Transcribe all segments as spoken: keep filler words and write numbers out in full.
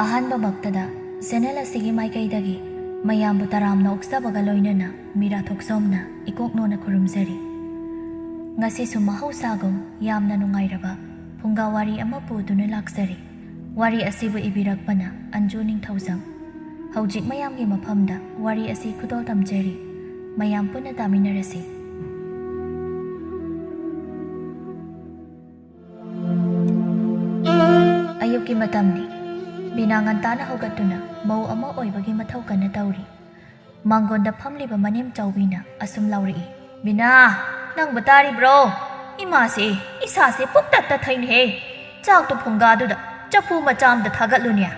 ꯑꯍꯥꯟꯕꯃꯛꯇꯗ channel ꯑꯁꯤꯒꯤ ꯃꯥꯏꯀꯩꯗꯒꯤ ꯃꯌꯥꯝꯕꯨ ꯇꯔꯥꯝꯅ ꯑꯣꯛꯆꯕꯒ ꯂꯣꯏꯅꯅ ꯃꯤꯔꯥ ꯊꯣꯛꯆꯣꯝꯅ ꯏꯀꯣꯛ ꯅꯣꯟꯅ ꯈꯨꯔꯨꯝꯖꯔꯤ꯫ ꯉꯁꯤꯁꯨ ꯃꯍꯧꯁꯥꯒꯨꯝ ꯌꯥꯝꯅ ꯅꯨꯡꯉꯥꯏꯔꯕ ꯐꯨꯡꯒꯥ ꯋꯥꯔꯤ ꯑꯃ ꯄꯨꯗꯨꯅ ꯂꯥꯛꯆꯔꯤ꯫ ꯋꯥꯔꯤ ꯑꯁꯤꯕꯨ ꯏꯕꯤꯔꯛꯄꯅ ꯑꯟꯖꯨ ꯅꯤꯡꯊꯧꯖꯝ꯫ ꯍꯧꯖꯤꯛ ꯃꯌꯥꯝꯒꯤ ꯃꯐꯝꯗ ꯋꯥꯔꯤ ꯑꯁꯤ ꯈꯨꯗꯣꯜ ꯇꯝꯖꯔꯤ꯫ ꯃꯌꯥꯝ ꯄꯨꯟꯅ ꯇꯥꯃꯤꯟꯅꯔꯁꯤ꯫ ꯑꯌꯨꯛꯀꯤ ꯃꯇꯝꯅꯤ꯫ ꯕꯤꯅꯥ ꯉꯟꯇꯥꯅ ꯍꯧꯒꯠꯇꯨꯅ ꯃꯧ ꯑꯃ ꯑꯣꯏꯕꯒꯤ ꯃꯊꯧ ꯀꯟꯅ ꯇꯧꯔꯤ꯫ ꯃꯥꯡꯒꯣꯟꯗ ꯐꯝꯂꯤꯕ ꯃꯅꯦꯝ ꯆꯥꯎꯕꯤꯅ ꯑꯁꯨꯝ ꯂꯥꯎꯔꯛꯏ, "ꯕꯤꯅꯥ, ꯅꯪꯕꯨ ꯇꯥꯔꯤꯕ꯭ꯔꯣ? ꯏꯃꯥꯁꯦ, ꯏꯁꯥꯁꯦ ꯄꯨꯛꯇꯠ ꯇꯠꯊꯩꯅꯦꯍꯦ꯫ ꯆꯥꯛꯇꯣ ꯐꯨꯡꯒꯥꯗꯨꯗ ꯆꯐꯨ ꯃꯆꯥ ꯑꯃꯗ ꯊꯥꯒꯠꯂꯨꯅꯦ꯫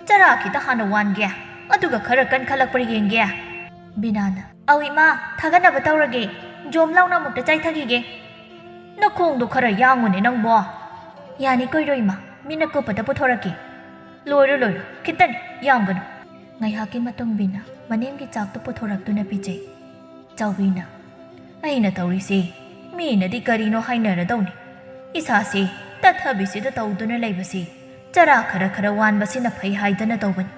ꯆꯔꯥ ꯈꯤꯇ ꯍꯥꯟꯅ ꯋꯥꯟꯒꯦ, ꯑꯗꯨꯒ ꯈꯔ ꯀꯟꯈꯠꯂꯛꯄ꯭ꯔꯥ ꯌꯦꯡꯒꯦ꯫" ꯕꯤꯅꯥꯅ, "ꯑꯧ ꯏꯃꯥ, ꯊꯥꯒꯠꯅꯕ ꯇꯧꯔꯒꯦ꯫ ꯖꯣꯝ ꯂꯥꯎꯅ ꯑꯃꯨꯛꯇ ꯆꯥꯏꯊꯈꯤꯒꯦ꯫ ꯅꯈꯣꯡꯗꯣ ꯈꯔ ꯌꯥꯡꯉꯨꯅꯦ ꯅꯪꯕꯣ꯫" "ꯌꯥꯅꯤ ꯀꯣꯏꯔꯣ ꯏꯃꯥ, ꯃꯤꯠꯅ ꯀꯨꯞꯄꯗ ꯄꯨꯊꯣꯔꯛꯀꯦ꯫" "ꯂꯣꯏꯔꯣ ꯂꯣꯏꯔꯣ, ꯈꯤꯇꯅꯤ, ꯌꯥꯝꯒꯅꯨ꯫" ꯉꯥꯏꯍꯥꯛꯀꯤ ꯃꯇꯨꯡ ꯕꯤꯅꯥ ꯃꯅꯦꯝꯒꯤ ꯆꯥꯛꯇꯨ ꯄꯨꯊꯣꯔꯛꯇꯨꯅ ꯄꯤꯖꯩ꯫ ꯆꯥꯎꯕꯤꯅ, "ꯑꯩꯅ ꯇꯧꯔꯤꯁꯦ, ꯃꯤꯅꯗꯤ ꯀꯔꯤꯅꯣ ꯍꯥꯏꯅꯔꯗꯧꯅꯤ꯫ ꯏꯁꯥꯁꯦ ꯇꯠꯊꯕꯤꯁꯤꯗ ꯇꯧꯗꯨꯅ ꯂꯩꯕꯁꯤ, ꯆꯔꯥ ꯈꯔ ꯈꯔ ꯋꯥꯟꯕꯁꯤꯅ ꯐꯩ ꯍꯥꯏꯗꯅ ꯇꯧꯕꯅꯤ꯫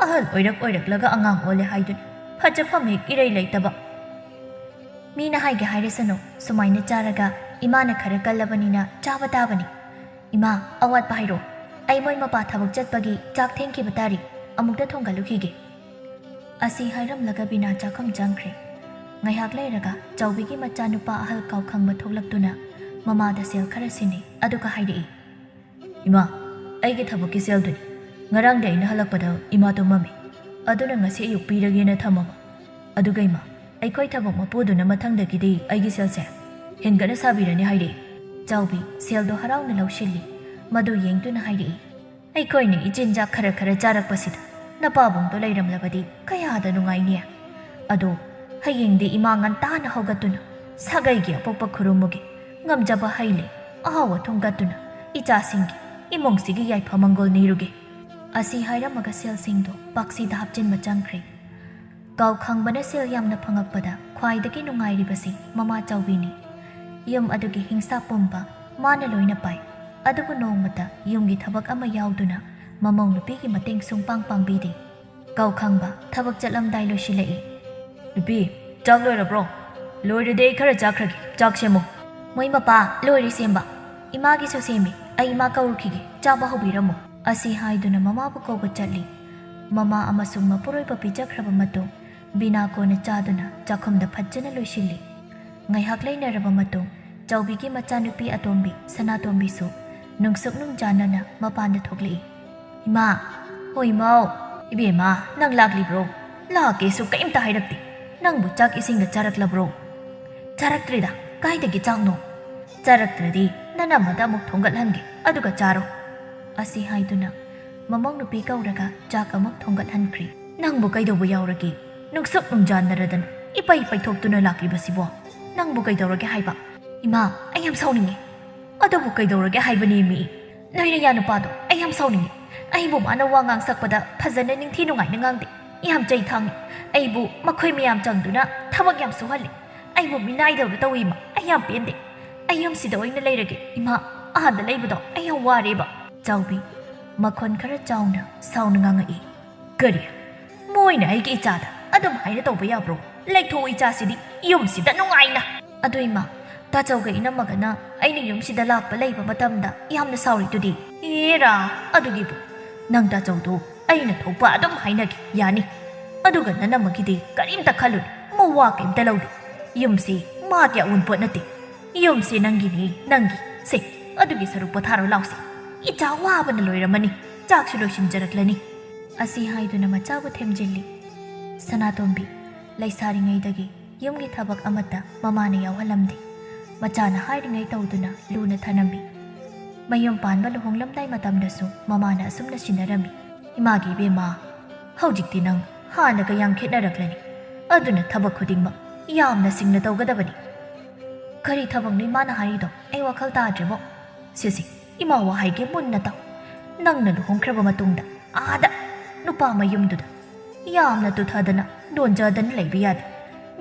ꯑꯍꯜ ꯑꯣꯏꯔꯛ ꯑꯣꯏꯔꯛꯂꯒ ꯑꯉꯥꯡ ꯑꯣꯜꯂꯦ ꯍꯥꯏꯗꯨꯅꯤ꯫ ꯐꯖꯐꯝ ꯍꯦꯛ ꯏꯔꯩ ꯂꯩꯇꯕ꯫ ꯃꯤꯅ ꯍꯥꯏꯒꯦ ꯍꯥꯏꯔꯁꯅꯨ, ꯁꯨꯃꯥꯏꯅ ꯆꯥꯔꯒ ꯏꯃꯥꯅ ꯈꯔ ꯀꯜꯂꯕꯅꯤꯅ ꯆꯥꯕ ꯇꯥꯕꯅꯤ꯫ ꯏꯃꯥ, ꯑꯋꯥꯠꯄ ꯍꯥꯏꯔꯣ꯫ ꯑꯩ ꯃꯣꯏ ꯃꯄꯥ ꯊꯕꯛ ꯆꯠꯄꯒꯤ ꯆꯥꯛ ꯊꯦꯡꯈꯤꯕ ꯇꯥꯔꯤ꯫ ꯑꯃꯨꯛꯇ ꯊꯣꯡꯒꯠꯂꯨꯈꯤꯒꯦ꯫" ꯑꯁꯤ ꯍꯥꯏꯔꯝꯂꯒ ꯕꯤꯅꯥ ꯆꯥꯛꯈꯨꯝ ꯆꯪꯈ꯭ꯔꯦ꯫ ꯉꯥꯏꯍꯥꯛ ꯂꯩꯔꯒ ꯆꯥꯎꯕꯤꯒꯤ ꯃꯆꯥꯅꯨꯄꯥ ꯑꯍꯜ ꯀꯥꯎꯈꯪꯕ ꯊꯣꯛꯂꯛꯇꯨꯅ ꯃꯃꯥꯗ ꯁꯦꯜ ꯈꯔ ꯁꯤꯟꯅꯩ, ꯑꯗꯨꯒ ꯍꯥꯏꯔꯛꯏ, "ꯏꯃꯥ, ꯑꯩꯒꯤ ꯊꯕꯛꯀꯤ ꯁꯦꯜꯗꯨꯅꯤ꯫ ꯉꯔꯥꯡꯗꯤ ꯑꯩꯅ ꯍꯜꯂꯛꯄꯗ ꯏꯃꯥ ꯇꯨꯝꯃꯝꯃꯤ꯫ ꯑꯗꯨꯅ ꯉꯁꯤ ꯑꯌꯨꯛ ꯄꯤꯔꯒꯦꯅ ꯊꯝꯃꯕ꯫ ꯑꯗꯨꯒ ꯏꯃꯥ, ꯑꯩꯈꯣꯏ ꯊꯕꯛ ꯃꯄꯨꯗꯨꯅ ꯃꯊꯪꯗꯒꯤꯗꯤ ꯑꯩꯒꯤ ꯁꯦꯜꯁꯦ ꯍꯦꯟꯒꯠꯅ ꯁꯥꯕꯤꯔꯅꯤ ꯍꯥꯏꯔꯛꯏ꯫" ꯆꯥꯎꯕꯤ ꯁꯦꯜꯗꯣ ꯍꯔꯥꯎꯅ ꯂꯧꯁꯤꯜꯂꯤ꯫ ꯃꯗꯨ ꯌꯦꯡꯗꯨꯅ ꯍꯥꯏꯔꯛꯏ, "ꯑꯩꯈꯣꯏꯅ ꯏꯆꯤꯟꯖꯥꯛ ꯈꯔ ꯈꯔ ꯆꯥꯔꯛꯄꯁꯤꯗ ꯅꯄꯥꯕꯨꯡꯗꯣ ꯂꯩꯔꯝꯂꯕꯗꯤ ꯀꯌꯥꯗ ꯅꯨꯡꯉꯥꯏꯅꯤ꯫ ꯑꯗꯣ ꯍꯌꯦꯡꯗꯤ ꯏꯃꯥ ꯉꯟꯇꯥꯅ ꯍꯧꯒꯠꯇꯨꯅ ꯁꯥꯒꯩꯒꯤ ꯑꯄꯣꯛꯄ ꯈꯨꯔꯨꯝꯃꯨꯒꯦ꯫ ꯉꯝꯖꯕ ꯍꯩ ꯂꯩ, ꯑꯍꯥꯎ ꯑꯊꯨꯝ ꯀꯠꯇꯨꯅ ꯏꯆꯥꯁꯤꯡꯒꯤ, ꯏꯃꯨꯡꯁꯤꯒꯤ ꯌꯥꯏꯐ ꯃꯪꯒꯣꯜ ꯅꯤꯔꯨꯒꯦ꯫" ꯑꯁꯤ ꯍꯥꯏꯔꯝꯃꯒ ꯁꯦꯜꯁꯤꯡꯗꯣ ꯄꯥꯛꯁꯤꯗ ꯍꯥꯞꯆꯤꯟꯕ ꯆꯪꯈ꯭ꯔꯦ꯫ ꯀꯥꯎ ꯈꯪꯕꯅ ꯁꯦꯜ ꯌꯥꯝꯅ ꯐꯪꯉꯛꯄꯗ ꯈ꯭ꯋꯥꯏꯗꯒꯤ ꯅꯨꯡꯉꯥꯏꯔꯤꯕꯁꯤ ꯃꯃꯥ ꯆꯥꯎꯕꯤꯅꯤ꯫ ꯌꯨꯝ ꯑꯗꯨꯒꯤ ꯍꯤꯡꯁꯥ ꯄꯨꯝꯕ ꯃꯥꯅ ꯂꯣꯏꯅ ꯄꯥꯏ꯫ ꯑꯗꯨꯕꯨ ꯅꯣꯡꯃꯇ ꯌꯨꯝꯒꯤ ꯊꯕꯛ ꯑꯃ ꯌꯥꯎꯗꯨꯅ ꯃꯃꯧ ꯅꯨꯄꯤꯒꯤ ꯃꯇꯦꯡ ꯁꯨꯡꯄꯥꯡ ꯄꯥꯡꯕꯤꯗꯦ꯫ ꯀꯧ ꯈꯪꯕ ꯊꯕꯛ ꯆꯠꯂꯝꯗꯥꯏ ꯂꯣꯏꯁꯤꯜꯂꯛꯏ꯫ "ꯅꯨꯄꯤ, ꯆꯥꯛ ꯂꯣꯏꯔꯕ꯭ꯔꯣ?" "ꯂꯣꯏꯔꯗꯤ ꯑꯩ ꯈꯔ ꯆꯥꯈ꯭ꯔꯒꯦ, ꯆꯥꯛ ꯁꯦꯝꯃꯣ꯫" "ꯃꯣꯏ ꯃꯄꯥ, ꯂꯣꯏꯔꯦ ꯁꯦꯝꯕ꯫ ꯏꯃꯥꯒꯤꯁꯨ ꯁꯦꯝꯃꯤ, ꯑꯩ ꯏꯃꯥ ꯀꯧꯔꯨꯈꯤꯒꯦ, ꯆꯥꯕ ꯍꯧꯕꯤꯔꯝꯃꯨ꯫" ꯑꯁꯤ ꯍꯥꯏꯗꯨꯅ ꯃꯃꯥꯕꯨ ꯀꯧꯕ ꯆꯠꯂꯤ꯫ ꯃꯃꯥ ꯑꯃꯁꯨꯡ ꯃꯄꯨꯔꯣꯏꯕ ꯄꯤꯖꯈ꯭ꯔꯕ ꯃꯇꯨꯡ, ꯕꯤꯅꯥ ꯀꯣꯟꯅ ꯆꯥꯗꯨꯅ ꯆꯥꯛꯈꯨꯝꯗ ꯐꯖꯅ ꯂꯣꯏꯁꯤꯜꯂꯤ꯫ ꯉꯥꯏꯍꯥꯛ ꯂꯩꯅꯔꯕ ꯃꯇꯨꯡ, ꯆꯥꯎꯕꯤꯒꯤ ꯃꯆꯥꯅꯨꯄꯤ ꯑꯇꯣꯝꯕꯤ ꯁꯅꯥꯇꯣꯝꯕꯤꯁꯨ ꯅꯨꯡꯁꯨꯛ ꯅꯨꯡꯖꯥꯅꯅ ꯃꯄꯥꯟꯗ ꯊꯣꯛꯂꯛꯏ꯫ "ꯏꯃꯥ!" "ꯍꯣꯏ, ꯏꯃꯥꯎ!" "ꯏꯕꯦꯝꯃ, ꯅꯪ ꯂꯥꯛꯂꯤꯕ꯭ꯔꯣ? ꯂꯥꯛꯀꯦꯁꯨ ꯀꯔꯤꯝꯇ ꯍꯥꯏꯔꯛꯇꯦ꯫ ꯅꯪꯕꯨ ꯆꯥꯛ ꯏꯁꯤꯡꯒ ꯆꯥꯔꯛꯂꯕ꯭ꯔꯣ?" "ꯆꯥꯔꯛꯇ꯭ꯔꯤꯗ, ꯀꯥꯏꯗꯒꯤ ꯆꯥꯛꯅꯣ?" "ꯆꯥꯔꯛꯇ꯭ꯔꯗꯤ ꯅꯅꯝꯃꯗ ꯑꯃꯨꯛ ꯊꯣꯡꯒꯠꯍꯟꯒꯦ, ꯑꯗꯨꯒ ꯆꯥꯔꯣ꯫" ꯑꯁꯤ ꯍꯥꯏꯗꯨꯅ ꯃꯃꯧ ꯅꯨꯄꯤ ꯀꯧꯔꯒ ꯆꯥꯛ ꯑꯃꯨꯛ ꯊꯣꯡꯒꯠꯍꯟꯈ꯭ꯔꯤ꯫ "ꯅꯪꯕꯨ ꯀꯩꯗꯧꯕ ꯌꯥꯎꯔꯒꯦ? ꯅꯨꯡꯁꯨꯛ ꯅꯨꯡꯖꯥꯟꯅꯔꯗꯅ ꯏꯄꯩ ꯄꯩꯊꯣꯛꯇꯨꯅ ꯂꯥꯛꯂꯤꯕꯁꯤꯕꯣ? ꯅꯪꯕꯨ ꯀꯩꯗꯧꯔꯒꯦ ꯍꯥꯏꯕ?" "ꯏꯃꯥ, ꯑꯩ ꯌꯥꯝ ꯁꯥꯎꯅꯤꯡꯉꯤ꯫" "ꯑꯗꯨꯕꯨ ꯀꯩꯗꯧꯔꯒꯦ ꯍꯥꯏꯕꯅꯦ ꯃꯤ? ꯅꯣꯏꯅ ꯌꯥ ꯅꯨꯄꯥꯗꯣ ꯑꯩ ꯌꯥꯝ ꯁꯥꯎꯅꯤꯡꯉꯤ꯫ ꯑꯩꯕꯨ ꯃꯥꯅ ꯋꯥ ꯉꯥꯡꯁꯛꯄꯗ ꯐꯖꯅ ꯅꯤꯡꯊꯤ ꯅꯨꯡꯉꯥꯏꯅ ꯉꯥꯡꯗꯦ꯫ ꯌꯥꯝ ꯆꯩ ꯊꯥꯡꯉꯤ꯫ ꯑꯩꯕꯨ ꯃꯈꯣꯏ ꯃꯌꯥꯝ ꯆꯪꯗꯨꯅ ꯊꯕꯛ ꯌꯥꯝ ꯁꯨꯍꯜꯂꯤ꯫ ꯑꯩꯕꯨ ꯃꯤꯅꯥꯏꯗꯧꯅ ꯇꯧꯏ ꯏꯃꯥ꯫ ꯑꯩ ꯌꯥꯝ ꯄꯦꯟꯗꯦ꯫ ꯑꯩ ꯌꯨꯝꯁꯤꯗ ꯑꯣꯏꯅ ꯂꯩꯔꯒꯦ ꯏꯃꯥ꯫ ꯑꯥꯗ ꯂꯩꯕꯗꯣ ꯑꯩ ꯌꯥꯝ ꯋꯥꯔꯦꯕ꯫" ꯆꯥꯎꯕꯤ ꯃꯈꯣꯟ ꯈꯔ ꯆꯥꯎꯅ ꯁꯥꯎꯅ ꯉꯥꯡꯉꯛꯏ꯫ "ꯀꯔꯤ? ꯃꯣꯏꯅ ꯑꯩꯒꯤ ꯏꯆꯥꯗ ꯑꯗꯨꯝ ꯍꯥꯏꯅ ꯇꯧꯕ ꯌꯥꯕ꯭ꯔꯣ? ꯂꯩꯊꯣꯛꯑꯣ ꯏꯆꯥꯁꯤꯗꯤ ꯌꯨꯝꯁꯤꯗ ꯅꯨꯡꯉꯥꯏꯅ꯫" "ꯑꯗꯨ ꯏꯃꯥ, ꯇꯥꯆꯧꯒ ꯏꯅꯝꯃꯒꯅ ꯑꯩꯅ ꯌꯨꯝꯁꯤꯗ ꯂꯥꯛꯄ ꯂꯩꯕ ꯃꯇꯝꯗ ꯌꯥꯝꯅ ꯁꯥꯎꯔꯤꯗꯨꯗꯤ?" "ꯑꯦꯔꯥ, ꯑꯗꯨꯒꯤꯕꯨ ꯅꯪ ꯇꯥꯆꯧꯗꯣ ꯑꯩꯅ ꯊꯣꯛꯄ ꯑꯗꯨꯝ ꯍꯥꯏꯅꯒꯦ ꯌꯥꯅꯤ꯫ ꯑꯗꯨꯒ ꯅꯅꯝꯃꯒꯤꯗꯤ ꯀꯔꯤꯝꯇ ꯈꯜꯂꯨꯅꯨ, ꯃꯋꯥ ꯀꯔꯤꯝꯇ ꯂꯧꯗꯦ꯫ ꯌꯨꯝꯁꯤ ꯃꯥꯒꯤ ꯑꯋꯨꯟꯄꯣꯠ ꯅꯠꯇꯦ꯫ ꯌꯨꯝꯁꯤ ꯅꯪꯒꯤꯅꯤ, ꯅꯪꯒꯤ꯫ ꯁꯦ, ꯑꯗꯨꯒꯤ ꯁꯔꯨꯛ ꯄꯣꯊꯥꯔꯣ ꯂꯥꯎꯁꯦ꯫ ꯏꯆꯥ ꯋꯥꯕꯅ ꯂꯣꯏꯔꯝꯃꯅꯤ꯫ ꯆꯥꯛꯁꯨ ꯂꯣꯏꯁꯤꯟꯖꯔꯛꯂꯅꯤ꯫" ꯑꯁꯤ ꯍꯥꯏꯗꯨꯅ ꯃꯆꯥꯕꯨ ꯊꯦꯝꯖꯤꯜꯂꯤ꯫ ꯁꯅꯥꯇꯣꯝꯕꯤ ꯂꯩꯁꯥꯔꯤꯉꯩꯗꯒꯤ ꯌꯨꯝꯒꯤ ꯊꯕꯛ ꯑꯃꯠꯇ ꯃꯃꯥꯅ ꯌꯥꯎꯍꯜꯂꯝꯗꯦ꯫ ꯃꯆꯥꯅ ꯍꯥꯏꯔꯤꯉꯩ ꯇꯧꯗꯨꯅ ꯂꯨꯅ ꯊꯅꯝꯃꯤ꯫ ꯃꯌꯨꯝ ꯄꯥꯟꯕ ꯂꯨꯍꯣꯡꯂꯝꯗꯥꯏ ꯃꯇꯝꯗꯁꯨ ꯃꯃꯥꯅ ꯑꯁꯨꯝꯅ ꯁꯤꯟꯅꯔꯝꯃꯤ꯫ "ꯏꯃꯥꯒꯤ ꯏꯕꯦꯝꯃ, ꯍꯧꯖꯤꯛꯇꯤ ꯅꯪ ꯍꯥꯟꯅꯒ ꯌꯥꯝ ꯈꯦꯠꯅꯔꯛꯂꯅꯤ꯫ ꯑꯗꯨꯅ ꯊꯕꯛ ꯈꯨꯗꯤꯡꯃꯛ ꯌꯥꯝꯅ ꯁꯤꯡꯅ ꯇꯧꯒꯗꯕꯅꯤ꯫" "ꯀꯔꯤ ꯊꯕꯛꯅꯣ ꯏꯃꯥꯅ ꯍꯥꯏꯔꯤꯗꯣ? ꯑꯩ ꯋꯥꯈꯜ ꯇꯥꯗ꯭ꯔꯦꯕꯣ꯫" "ꯁꯦ ꯁꯦ, ꯏꯃꯥ ꯋꯥ ꯍꯥꯏꯒꯦ ꯃꯨꯟꯅ ꯇꯥꯎ꯫ ꯅꯪꯅ ꯂꯨꯍꯣꯡꯈ꯭ꯔꯕ ꯃꯇꯨꯡꯗ ꯑꯥꯗ ꯅꯨꯄꯥ ꯃꯌꯨꯝꯗꯨꯗ ꯌꯥꯝꯅ ꯇꯨꯊꯗꯅ ꯅꯣꯟꯖꯗꯅ ꯂꯩꯕ ꯌꯥꯗꯦ꯫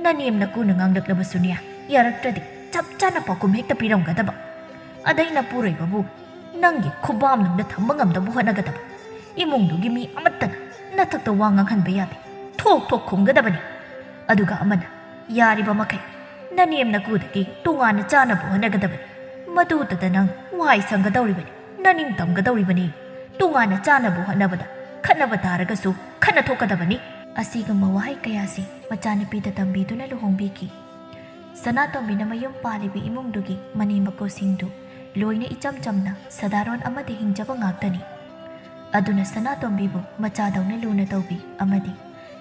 ꯅꯅꯦꯝ ꯅꯀꯨꯅ ꯉꯥꯡꯂꯛꯂꯕꯁꯨꯅꯦ, ꯌꯥꯔꯛꯇ꯭ꯔꯗꯤ ꯆꯞ ꯆꯥꯅ ꯄꯥꯎꯈꯨꯝ ꯍꯦꯛꯇ ꯄꯤꯔꯝꯒꯗꯕ꯫ ꯑꯗꯩ ꯅꯄꯨꯔꯣꯏꯕꯕꯨ ꯅꯪꯒꯤ ꯈꯨꯕꯥꯝ ꯅꯨꯡꯗ ꯊꯝꯕ ꯉꯝꯅꯕ ꯍꯣꯠꯅꯒꯗꯕ꯫ ꯏꯃꯨꯡꯗꯨꯒꯤ ꯃꯤ ꯑꯃꯠꯇꯅ ꯅꯊꯛꯇ ꯋꯥ ꯉꯥꯡꯍꯟꯕ ꯌꯥꯗꯦ꯫ ꯊꯣꯛ ꯊꯣꯛ ꯈꯨꯝꯒꯗꯕꯅꯤ꯫ ꯑꯗꯨꯒ ꯑꯃꯅ ꯌꯥꯔꯤꯕ ꯃꯈꯩ ꯅꯅꯦꯝ ꯅꯀꯨꯗꯒꯤ ꯇꯣꯉꯥꯟꯅ ꯆꯥꯅꯕ ꯍꯣꯠꯅꯒꯗꯕꯅꯤ꯫ ꯃꯗꯨꯗꯇ ꯅꯪ ꯋꯥꯏ ꯁꯪꯒꯗꯧꯔꯤꯕꯅꯤ, ꯅꯅꯤꯡ ꯇꯝꯒꯗꯧꯔꯤꯕꯅꯤ꯫ ꯇꯣꯉꯥꯟꯅ ꯆꯥꯅꯕ ꯍꯣꯠꯅꯕꯗ ꯈꯠꯅꯕ ꯇꯥꯔꯒꯁꯨ ꯈꯠꯅ ꯊꯣꯛꯀꯗꯕꯅꯤ꯫ ꯑꯁꯤꯒꯨꯝꯕ ꯋꯥꯍꯩ ꯀꯌꯥꯁꯤ ꯃꯆꯥꯅꯨꯄꯤꯗ ꯇꯝꯕꯤꯗꯨꯅ ꯂꯨꯍꯣꯡꯕꯤꯈꯤ꯫ ꯁꯅꯥꯇꯣꯝꯕꯤꯅ ꯃꯌꯨꯝ ꯄꯥꯜꯂꯤꯕ ꯏꯃꯨꯡꯗꯨꯒꯤ ꯃꯅꯦꯝ ꯃꯀꯨꯁꯤꯡꯗꯨ ꯂꯣꯏꯅ ꯏꯆꯝ ꯆꯝꯅ ꯁꯗꯥꯔꯣꯟ ꯑꯃꯗ ꯍꯤꯡꯖꯕ ꯉꯥꯛꯇꯅꯤ꯫ ꯑꯗꯨꯅ ꯁꯅꯥꯇꯣꯝꯕꯤꯕꯨ ꯃꯆꯥꯗꯧꯅ ꯂꯨꯅ ꯇꯧꯕꯤ ꯑꯃꯗꯤ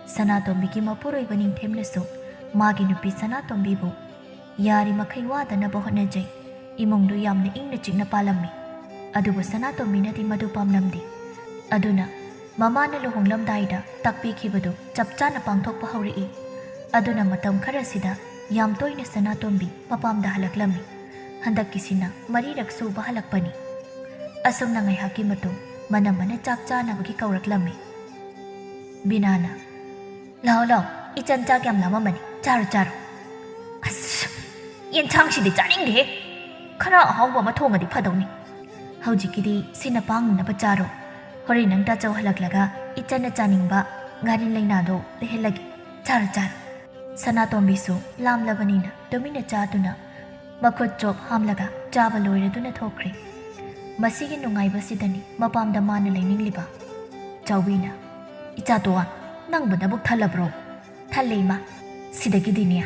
ꯁꯅꯥꯇꯣꯝꯕꯤꯒꯤ ꯃꯄꯨꯔꯣꯏꯕ ꯅꯤꯡꯊꯦꯝꯅꯁꯨ ꯃꯥꯒꯤ ꯅꯨꯄꯤ ꯁꯅꯥꯇꯣꯝꯕꯤꯕꯨ ꯌꯥꯔꯤꯃꯈꯩ ꯋꯥꯗꯅꯕ ꯍꯣꯠꯅꯖꯩ꯫ ꯏꯃꯨꯡꯗꯨ ꯌꯥꯝꯅ ꯏꯪꯅ ꯆꯤꯛꯅ ꯄꯥꯜꯂꯝꯃꯤ꯫ ꯑꯗꯨꯕꯨ ꯁꯅꯥꯇꯣꯝꯕꯤꯅꯗꯤ ꯃꯗꯨ ꯄꯥꯝꯂꯝꯗꯦ꯫ ꯑꯗꯨꯅ ꯃꯃꯥꯅ ꯂꯨꯍꯣꯡꯂꯝꯗꯥꯏꯗ ꯇꯥꯛꯄꯤꯈꯤꯕꯗꯨ ꯆꯞ ꯆꯥꯅ ꯄꯥꯡꯊꯣꯛꯄ ꯍꯧꯔꯛꯏ꯫ ꯑꯗꯨꯅ ꯃꯇꯝ ꯈꯔꯁꯤꯗ ꯌꯥꯝ ꯇꯣꯏꯅ ꯁꯅꯥꯇꯣꯝꯕꯤ ꯃꯄꯥꯝꯗ ꯍꯜꯂꯛꯂꯝꯃꯤ꯫ ꯍꯟꯗꯛꯀꯤꯁꯤꯅ ꯃꯔꯤꯔꯛ ꯁꯨꯕ ꯍꯜꯂꯛꯄꯅꯤ꯫ ꯑꯁꯨꯝꯅ ꯉꯥꯏꯍꯥꯛꯀꯤ ꯃꯇꯨꯡ ꯃꯅꯝꯃꯅ ꯆꯥꯛ ꯆꯥꯅꯕꯒꯤ ꯀꯧꯔꯛꯂꯝꯃꯤ꯫ ꯕꯤꯅꯥꯅ, "ꯂꯥꯛꯑꯣ, ꯂꯥꯛꯑꯣ, ꯏꯆꯟ ꯆꯥꯛ ꯌꯥꯝ ꯂꯥꯝꯃꯝꯃꯅꯤ, ꯆꯥꯔꯣ, ꯆꯥꯔꯣ꯫" "ꯑꯁ, ꯌꯦꯟꯁꯥꯡꯁꯤꯗꯤ ꯆꯥꯅꯤꯡꯗꯦꯍꯦ꯫ ꯈꯔ ꯑꯍꯥꯎꯕ ꯑꯃ ꯊꯣꯡꯉꯗꯤ ꯐꯗꯧꯅꯤ꯫ ꯍꯧꯖꯤꯛꯀꯤꯗꯤ ꯁꯤꯅ ꯄꯥꯡꯅꯅꯕ ꯆꯥꯔꯣ꯫ ꯍꯣꯔꯦꯟ ꯅꯪ ꯇꯥꯆꯧ ꯍꯜꯂꯛꯂꯒ ꯏꯆꯟꯅ ꯆꯥꯅꯤꯡꯕ ꯉꯥꯔꯤꯟ ꯂꯩꯅꯥꯗꯣ ꯂꯩꯍꯜꯂꯒꯦ꯫ ꯆꯥꯔꯣ, ꯆꯥꯔꯣ꯫" ꯁꯅꯥꯇꯣꯝꯕꯤꯁꯨ ꯂꯥꯝꯂꯕꯅꯤꯅ ꯇꯨꯃꯤꯟꯅ ꯆꯥꯗꯨꯅ ꯃꯈꯨꯠ ꯆꯣꯞ ꯍꯥꯝꯂꯒ ꯆꯥꯕ ꯂꯣꯏꯔꯗꯨꯅ ꯊꯣꯛꯈ꯭ꯔꯦ꯫ ꯃꯁꯤꯒꯤ ꯅꯨꯡꯉꯥꯏꯕꯁꯤꯗꯅꯤ ꯃꯄꯥꯝꯗ ꯃꯥꯅ ꯂꯩꯅꯤꯡꯂꯤꯕ꯫ ꯆꯥꯎꯕꯤꯅ, "ꯏꯆꯥ ꯇꯣꯋꯥ, ꯅꯪꯕꯨ ꯅꯕꯨꯛ ꯊꯜꯂꯕ꯭ꯔꯣ?" "ꯊꯜꯂꯦ, ꯏꯃꯥ꯫ ꯁꯤꯗꯒꯤꯗꯤꯅꯦ,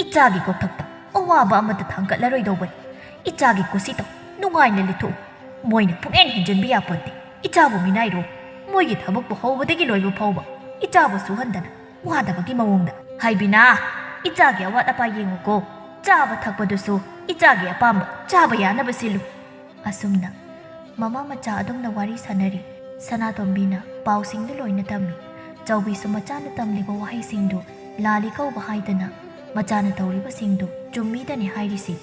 ꯏꯆꯥꯒꯤ ꯀꯣꯛꯊꯛꯇ ꯑꯋꯥꯕ ꯑꯃꯠꯇ ꯊꯥꯡꯒꯠꯂꯔꯣꯏꯗꯧꯕꯅꯤ꯫ ꯏꯆꯥꯒꯤ ꯀꯨꯁꯤꯗꯣ ꯅꯨꯡꯉꯥꯏꯅ ꯂꯤꯊꯣꯛꯎ꯫ ꯃꯣꯏꯅ ꯄꯨꯡꯍꯦꯟ ꯍꯦꯟꯖꯤꯟꯕ ꯌꯥꯄꯣꯟꯇꯦ꯫ ꯏꯆꯥꯕꯨ ꯃꯤꯅꯥꯏꯔꯣ? ꯃꯣꯏꯒꯤ ꯊꯕꯛꯄꯨ ꯍꯧꯕꯗꯒꯤ ꯂꯣꯏꯕ ꯐꯥꯎꯕ ꯏꯆꯥꯕꯨ ꯁꯨꯍꯟꯗꯅ ꯋꯥꯗꯕꯒꯤ ꯃꯑꯣꯡꯗ꯫ ꯍꯥꯏꯕꯤꯅꯥ, ꯏꯆꯥꯒꯤ ꯑꯋꯥꯠ ꯑꯄꯥ ꯌꯦꯡꯉꯨꯀꯣ꯫ ꯆꯥꯕ ꯊꯛꯄꯗꯨꯁꯨ ꯏꯆꯥꯒꯤ ꯑꯄꯥꯝꯕ ꯆꯥꯕ ꯌꯥꯅꯕ ꯁꯤꯜꯂꯨ꯫" ꯑꯁꯨꯝꯅ ꯃꯃꯥ ꯃꯆꯥ ꯑꯗꯨꯝꯅ ꯋꯥꯔꯤ ꯁꯥꯟꯅꯔꯤ꯫ ꯁꯅꯥꯇꯣꯝꯕꯤꯅ ꯄꯥꯎꯁꯤꯡꯗꯨ ꯂꯣꯏꯅ ꯇꯝꯃꯤ꯫ ꯆꯥꯎꯕꯤꯁꯨ ꯃꯆꯥꯅ ꯇꯝꯂꯤꯕ ꯋꯥꯍꯩꯁꯤꯡꯗꯨ ꯂꯥꯜꯂꯤ ꯀꯧꯕ ꯍꯥꯏꯗꯅ ꯃꯆꯥꯅ ꯇꯧꯔꯤꯕꯁꯤꯡꯗꯨ ꯆꯨꯝꯃꯤꯗꯅꯤ ꯍꯥꯏꯔꯤꯁꯤ꯫